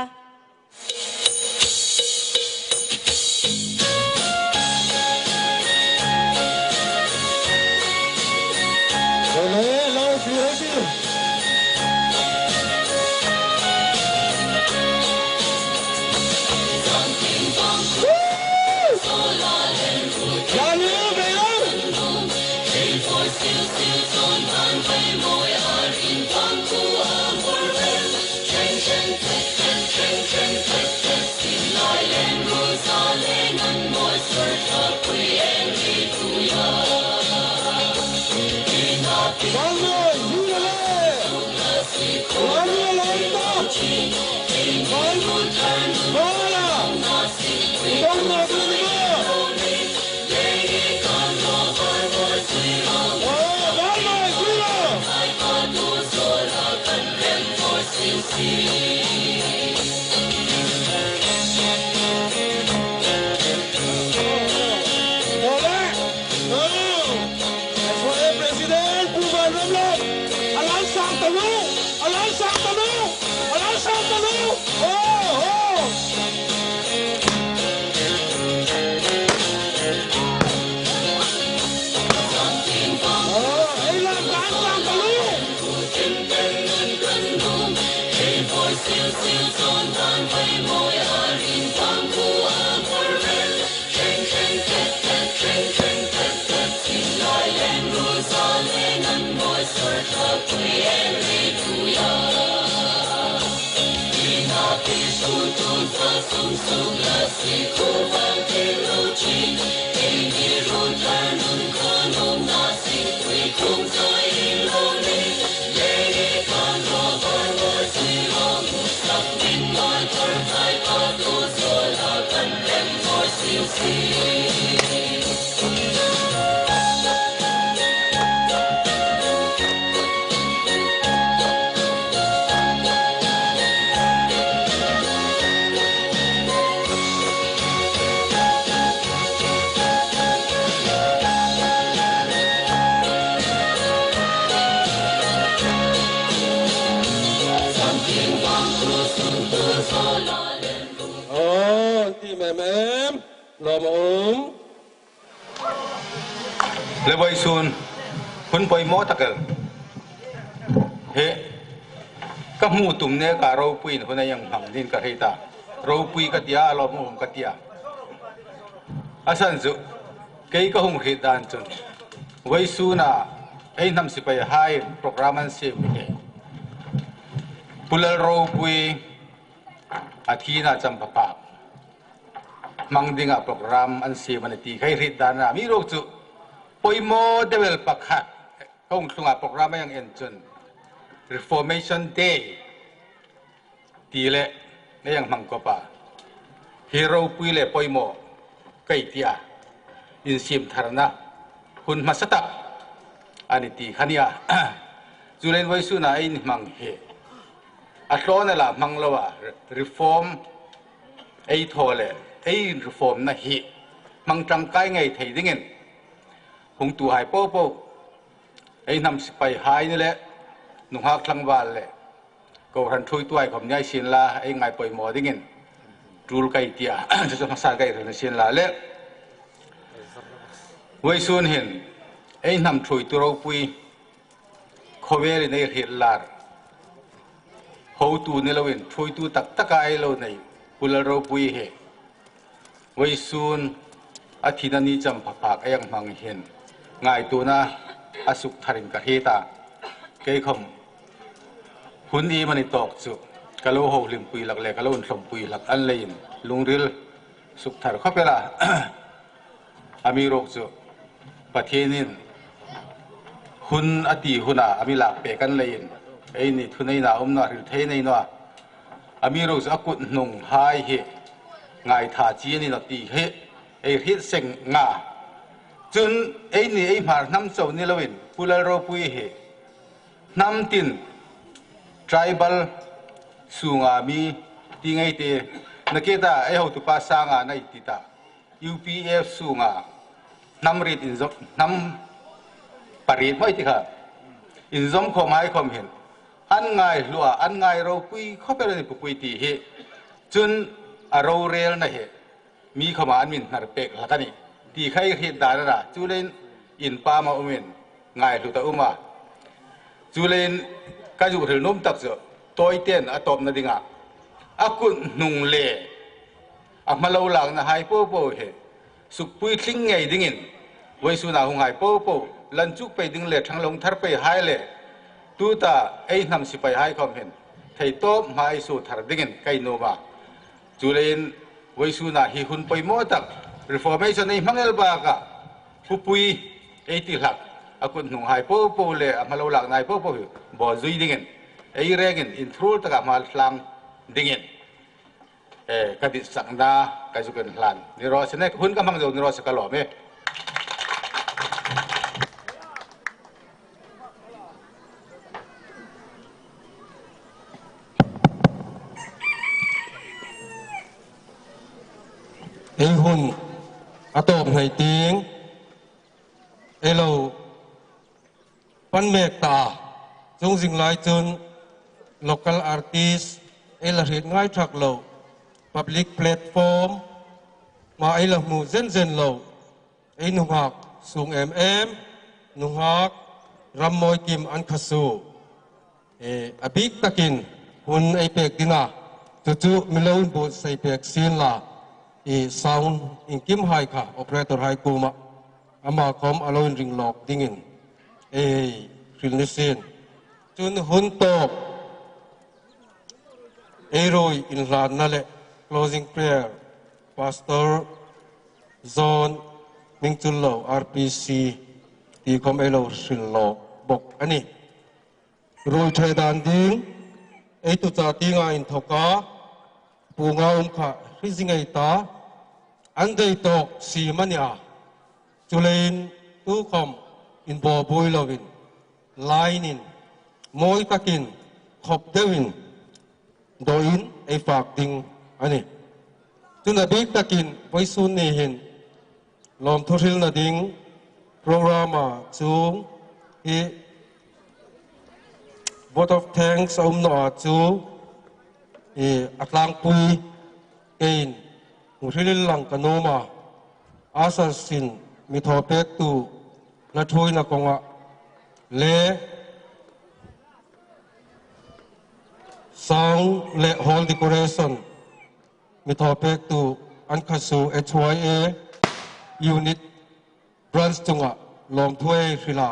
Aw, ti mem em. Lawm a um. Le vawisun hun poimaw tak el. He, ka hmu tum neka ropui hun a hang hmang dingin ka hriet a. Ropui ka tia, lawm a um ka tia. A san chu, kei ka hung hriet dan chun, vawisuna ei hnam sipaihai program an siem hi Pu Lalropui a thina champha phak hmang dinga program an siem a ni ti kha ei hriet dan a, amiruokchu poimaw deu el pakhat ka hung tlunga program a hang en chun Reformation Day ti le ei hang hmang kawp a, hi ropui le poimaw ka ti a, insiem tharna hun hmasa tak a ni ti kha a nih a. Chuleiin vawisuna ei hmang hi a thlawna la hmang loa, reform ei thaw le ei reformna hi hmang tangkai ngei thei dingin hungtuhai popo, ei hnam sipaihai ni le, nunghak tlangval le kohran thuoituhai khawm ni ei sien la, ei ngai poimaw dingin tul ka ti a, chu chu hmasa ka hril ni sien la le. Vawisun hin ei hnam thuoitu ropui khawvelin ei hriet lar, hotu ni loin, ṭhuoitu tak taka ei lo nei Pu Lalropui hi vawisun a thina ni champha phak ei hang hmang hin ngaituona a suk tharin ka hriet a. Kei khawm hun iemani tawk chu ka lo holimpui hlak le ka lo inhlawmpui hlak a ni leiin lungril suk thar khawp el a. Amiruokchu Pathienin hun a ti huna a mi lak pek a ni leiin eini thuneina umna hril thei nei naw a. Amiruokchu a kut hnunghai hi ngaitha chi a ni naw ti hi ei hriet seng nga. Chun eini ei Hmar hnam chau ni loin Pu Lalropui hi hnam tin tribal sunga mi ti ngei ti, nakie ta ei hotupa sanga nei ti ta, U P F sunga hnam riet inzawm, hnam pariet mawi ti kha inzawm khawmhai khawm hin an ngaihlu a, an ngai ropui khawp el a ni pupui ti hi. Chun a rorelna hi mi khawma an min hnar pek hlak a nih ti kha ei hriet dan a na. Chuleiin inpam a umin ngaihlu ta um a. Chuleiin ka zuk hril nuom tak chu tawiten a tawpna dinga a kut hnung le a hma lo laknahai popo hi suk puitling ngei dingin vawisuna hunghai popo lan chuk pei ding le ṭhang lo thar peihai le tuta ei hnam sipaihai khawm hin thei tawp hma ei suo thar dingin ka nuom a. Chuleiin vawisuna hi hun poimaw tak Reformation ei hmang el bakah pupui ei ti hlak a kut hnunghai popo le a hma lo laknahai popo hi bawl zui dingin ei rengin inthuruol taka hma tlang dingin, eh, ka ditsakna ka zuk inhlan ni raw se, hun ka hmang zo ni raw se ka lawm e. Ei hun a tawp hnai tieng ei lo pan mek ta. Chung zing lai chun local artist ei la hriet ngai thak lo, public platform ma ei la hmu zen zen lo, ei nunghak sung em em, nunghak Rammawikim Ankhasu, eh, a bik takin hun ei pek ding a, chu chu mi lo inbuotsai pek sien la, eh, sound inkimhai kha operator hai kuoma ama khawm a lo inring lawk dingin ei hril ni sien. Chun hun tawp ei ruoi inhlanna le closing prayer Pastor John Hmingchullo R P C ti khawm ei lo hril lawk bawk a nih. Ruoi ṭhe dan ding ei tuta tienga inthoka pu nga um kha hre zing ei ta, an dei tawk siem a nih a. Chuleiin tukhawm inbaw buoi loin, line-in, mawi takin, khawp deuin, dawin ei fak ding a nih. Chun a bik takin vawisun ni hin lawmthu hrilna ding program-a chuong hi vote of thanks a um naw a chu, eh, a tlangpui keiin hung hril lang ka nuom a. Usher-in mi thaw pektu hla ṭhuoina kawnga le sound le hall decoration mi thaw pektu Ankhasu H Y A unit branch chunga lawmthu ei hril a.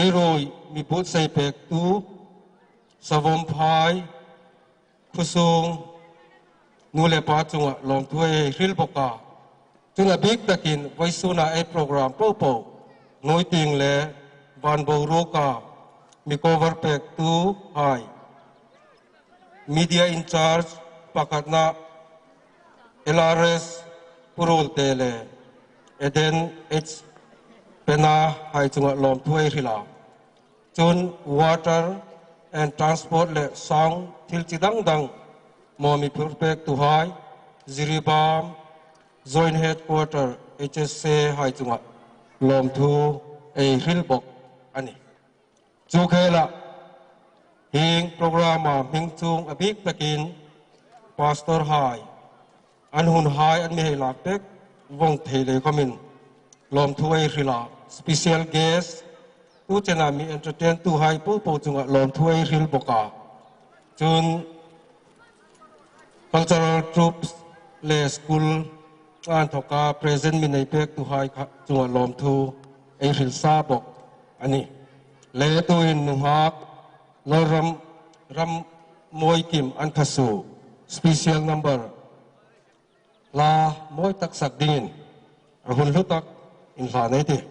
Ei ruoi mi buotsai pektu Savawmphai khawsung nu le pa chunga lawmthu ei hril bawk a. Chun a bik takin vawisuna ei program popo hnuoi tieng le van boruoka mi cover pektuhai, media in charge pakhatna L R S Pu Ruolte le Eden H Pena hai chunga lawmthu ei hril a. Chun water and transport le sound thil chi dang dang maw mi phur pektuhai, Jiribam Joint Headquarter H S A hai chunga lawmthu ei hril bawk a nih. Chu khela hieng program-a hming chuong a bik takin pastor hai an hunhai an mi hei lak pek vawng thei lei khawmin lawmthu ei hril a. Special guest tu chena mi entertain-tuhai popo chunga lawmthu ei hril bawk a. Chun cultural troupes le school a inthoka present mi nei pektuhai kha chunga lawmthu ei hril sa bawk a nih. Le tuhin nunghak Lalram Rammawikim Ankhasu special number hla mawi tak sak dingin a hun hlu tak inhlan ei tih.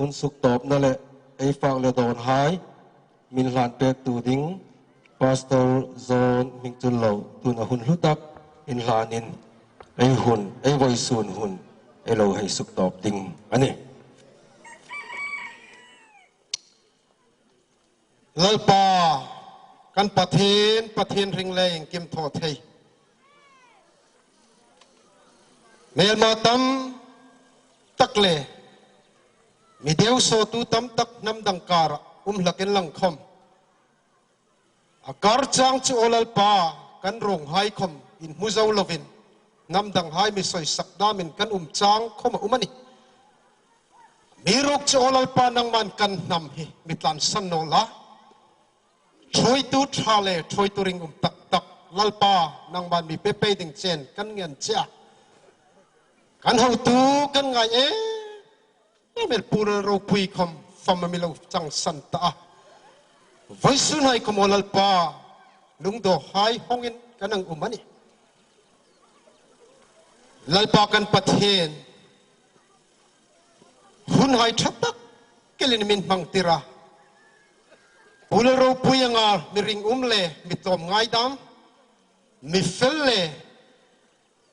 Hun suktawpna le ei fak le dawnhai min hlan pektu ding Pastor John Hmingchunlo tun a hun hlu tak inhlanin ei hun, ei vawisun hun ei lo hei suktawp ding a nih. Lalpa, kan Pathien, Pathien hring le iengkim thaw thei, hmelma tam tak le mi deu sawtu tam tak hnam dang kara um hlak inla khawm, a kar chang chu aw Lalpa, kan ruonghai khawm inhmu zo lovin, hnam danghai mi sawisak damin kan um chang khawm a um a nih. Amiruokchu aw Lalpa, nangman kan hnam hi mi tlansan naw la, ṭhuoitu ṭha le ṭhuoitu ringum tak tak Lalpa, nangman mi pe pei ding chen kan ngen che a. Kan hotu kan ngai em em el Pu Lalropui khawm fam a mi lo changsan ta a. Vawisun hai khawm aw Lalpa, lungdawhai hawngin kan hang um a nih. Lalpa kan Pathien, hunhai ṭha tak kelin min hmangtir a, Pu Lalropui anga mi ringum le mi tlawmngai dam, mi fel le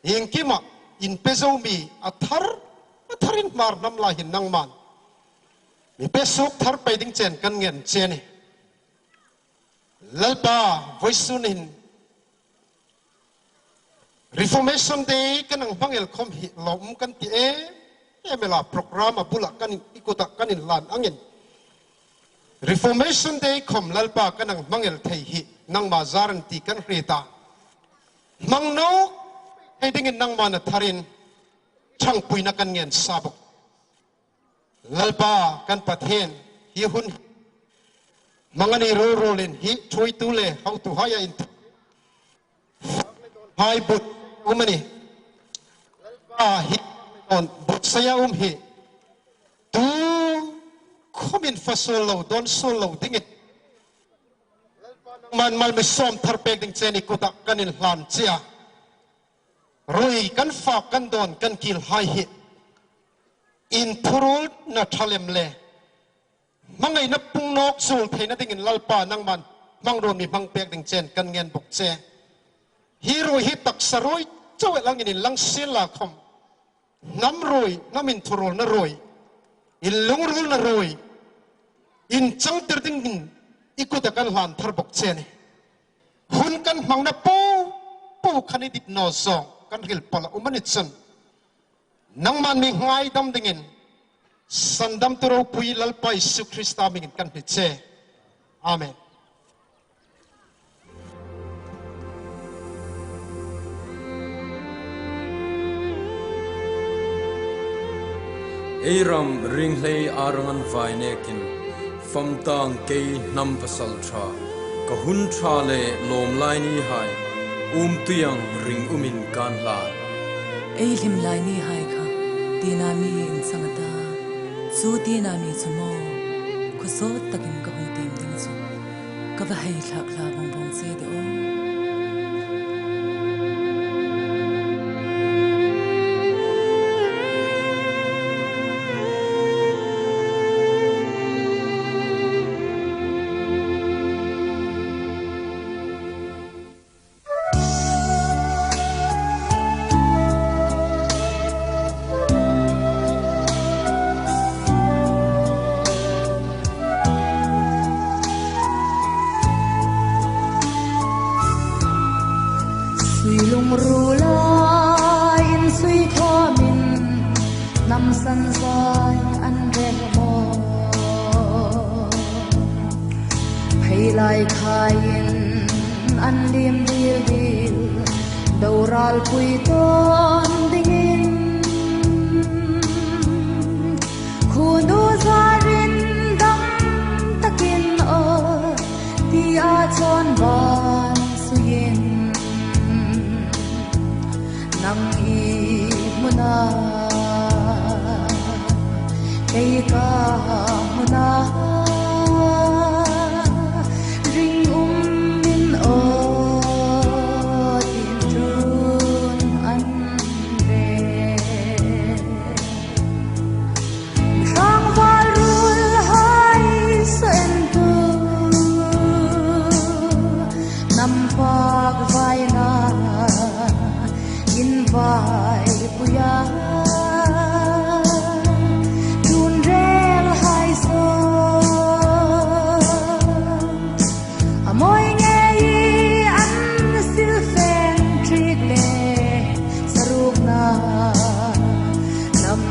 iengkima inpe zo mi a thar, a tharin Hmar hnam lai hin nangman mi pe suok thar pei ding chen kan ngen che a nih. Lalpa, vawisun hin Reformation Day kan hang hmang el khawm hi lawm kan ti em em el a, program a bula kan in, i kuta kan inhlan angin Reformation Day khawm Lalpa kan hang hmang el thei hi nangma zar a nih ti kan hriet a. Hmang nawk thei dingin nangman a tharin ṭhangpuina kan ngen sa bawk. Lalpa kan Pathien, hi hun hmang a ni ruol ruolin hi ṭhuoitu le hotuhai a inthawk hai but um a nih. Lalpa, hi dawn buotsaia um hi tu khawmin fa suol lo, dawn suol lo dingin Lalpa, nangman mal mi sawm thar pek ding chen i kuta kan inhlan che a. Ruoi kan fak, kan dawn, kan kilhai hi inthuruolna ṭha lem le hmangaina pung nawk zuol theina dingin Lalpa, nangman hmangruo mi hmang pek ding chen kan ngen bawk che. Hi ruoi hi taksa ruoi chau el angin inlang sienla khawm, hnam ruoi, hnam inthuruolna ruoi, inlungruolna ruoi inchangtir dingin i kuta kan hlan thar bawk che a nih. Hun kan hmangna po po khan i dit naw zawng kan hril pal a um a ni chun, nangman mi ngaidam dingin Sandamtu Ropui Lalpa Isu Krista hmingin kan hni che. Amen. Ei ram ringhlei a rang an vai nekin, famtang kei hnam pasalṭha, ka hun ṭha le lawm lai nihai, umtui ang ring umin kan hlan. Ei hlim lai nihai kha, tina mi inchang a ta, chu tina mi chu maw, khawsawt takin ka hung tiem ding chu. Ka va hei thlak hla bawng bawng che de aw. Sui lungruol lai insui khawmin, hnam san zai an rel maw. Phei lai khaiin an lim dil dil, doral pui tawn dingin. Khunu zarin dam takin aw, tia chawn ban suiin. Nang i hmuna, kei ka hmuna, ring um in aw, tin ṭhun an ve. Tlangval ruolhai saw en tu, hnam fak vaina invaipuia, tun relhai saw a mawi ngei an silfen ṭhik le, sarukna hnam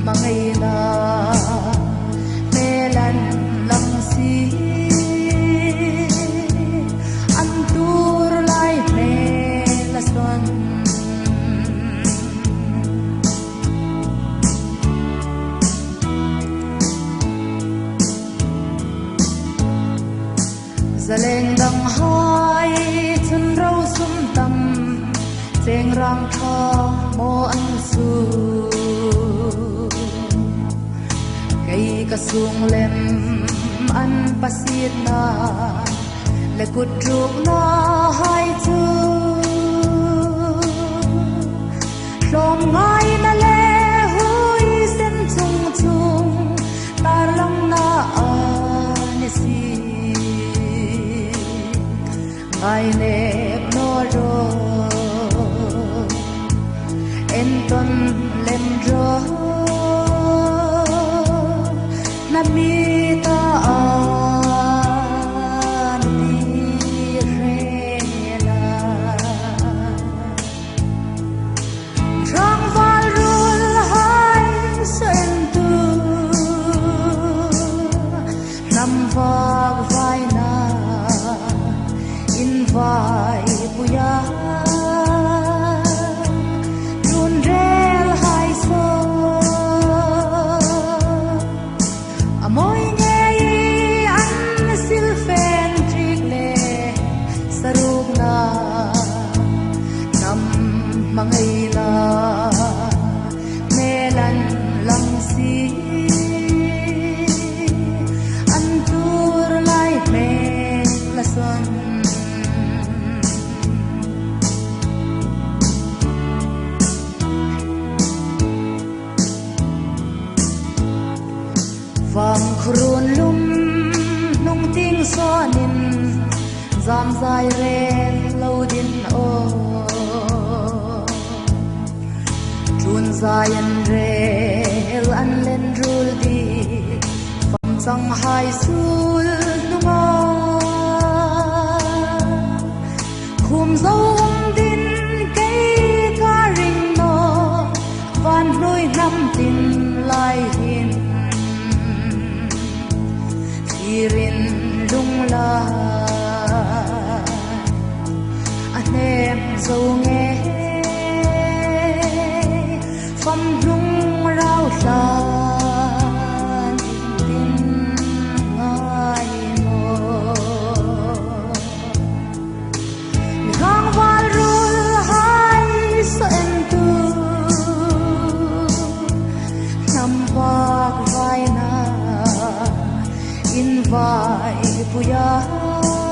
hmangaina hmel an lang si, an tuor lai hmel a sawn. Zaleng danghai chun ro sum tam, cheng rang ṭha maw an su. Kei ka sung lem an pasietna le kut rukna hai chu, hlawm ngaina le huoisen chung chung tarlangna a ni si. Ngainep naw ro, entawn lem ro, na mi ta a ni hre la. Tlangval ruolhai saw en tu, hnam fak vaina invaipuia, tun relhai saw a mawi ngei an silfen ṭhik le, sarukna hnam hmangaina hmel an lang si, an tuor lai hmel a sawn. Vangkhuo ruon lum hnung tieng sawnin, zam zai rel lo ding aw. Ṭhun zai an rel an len ruol ding, fam changhai suol hnunga. Khum zo um ding kei ka ring naw, van hnuoi hnam tin lai hin. Thirin lung la a hnem zo ngei, fam hnung rau hla Vaipuia.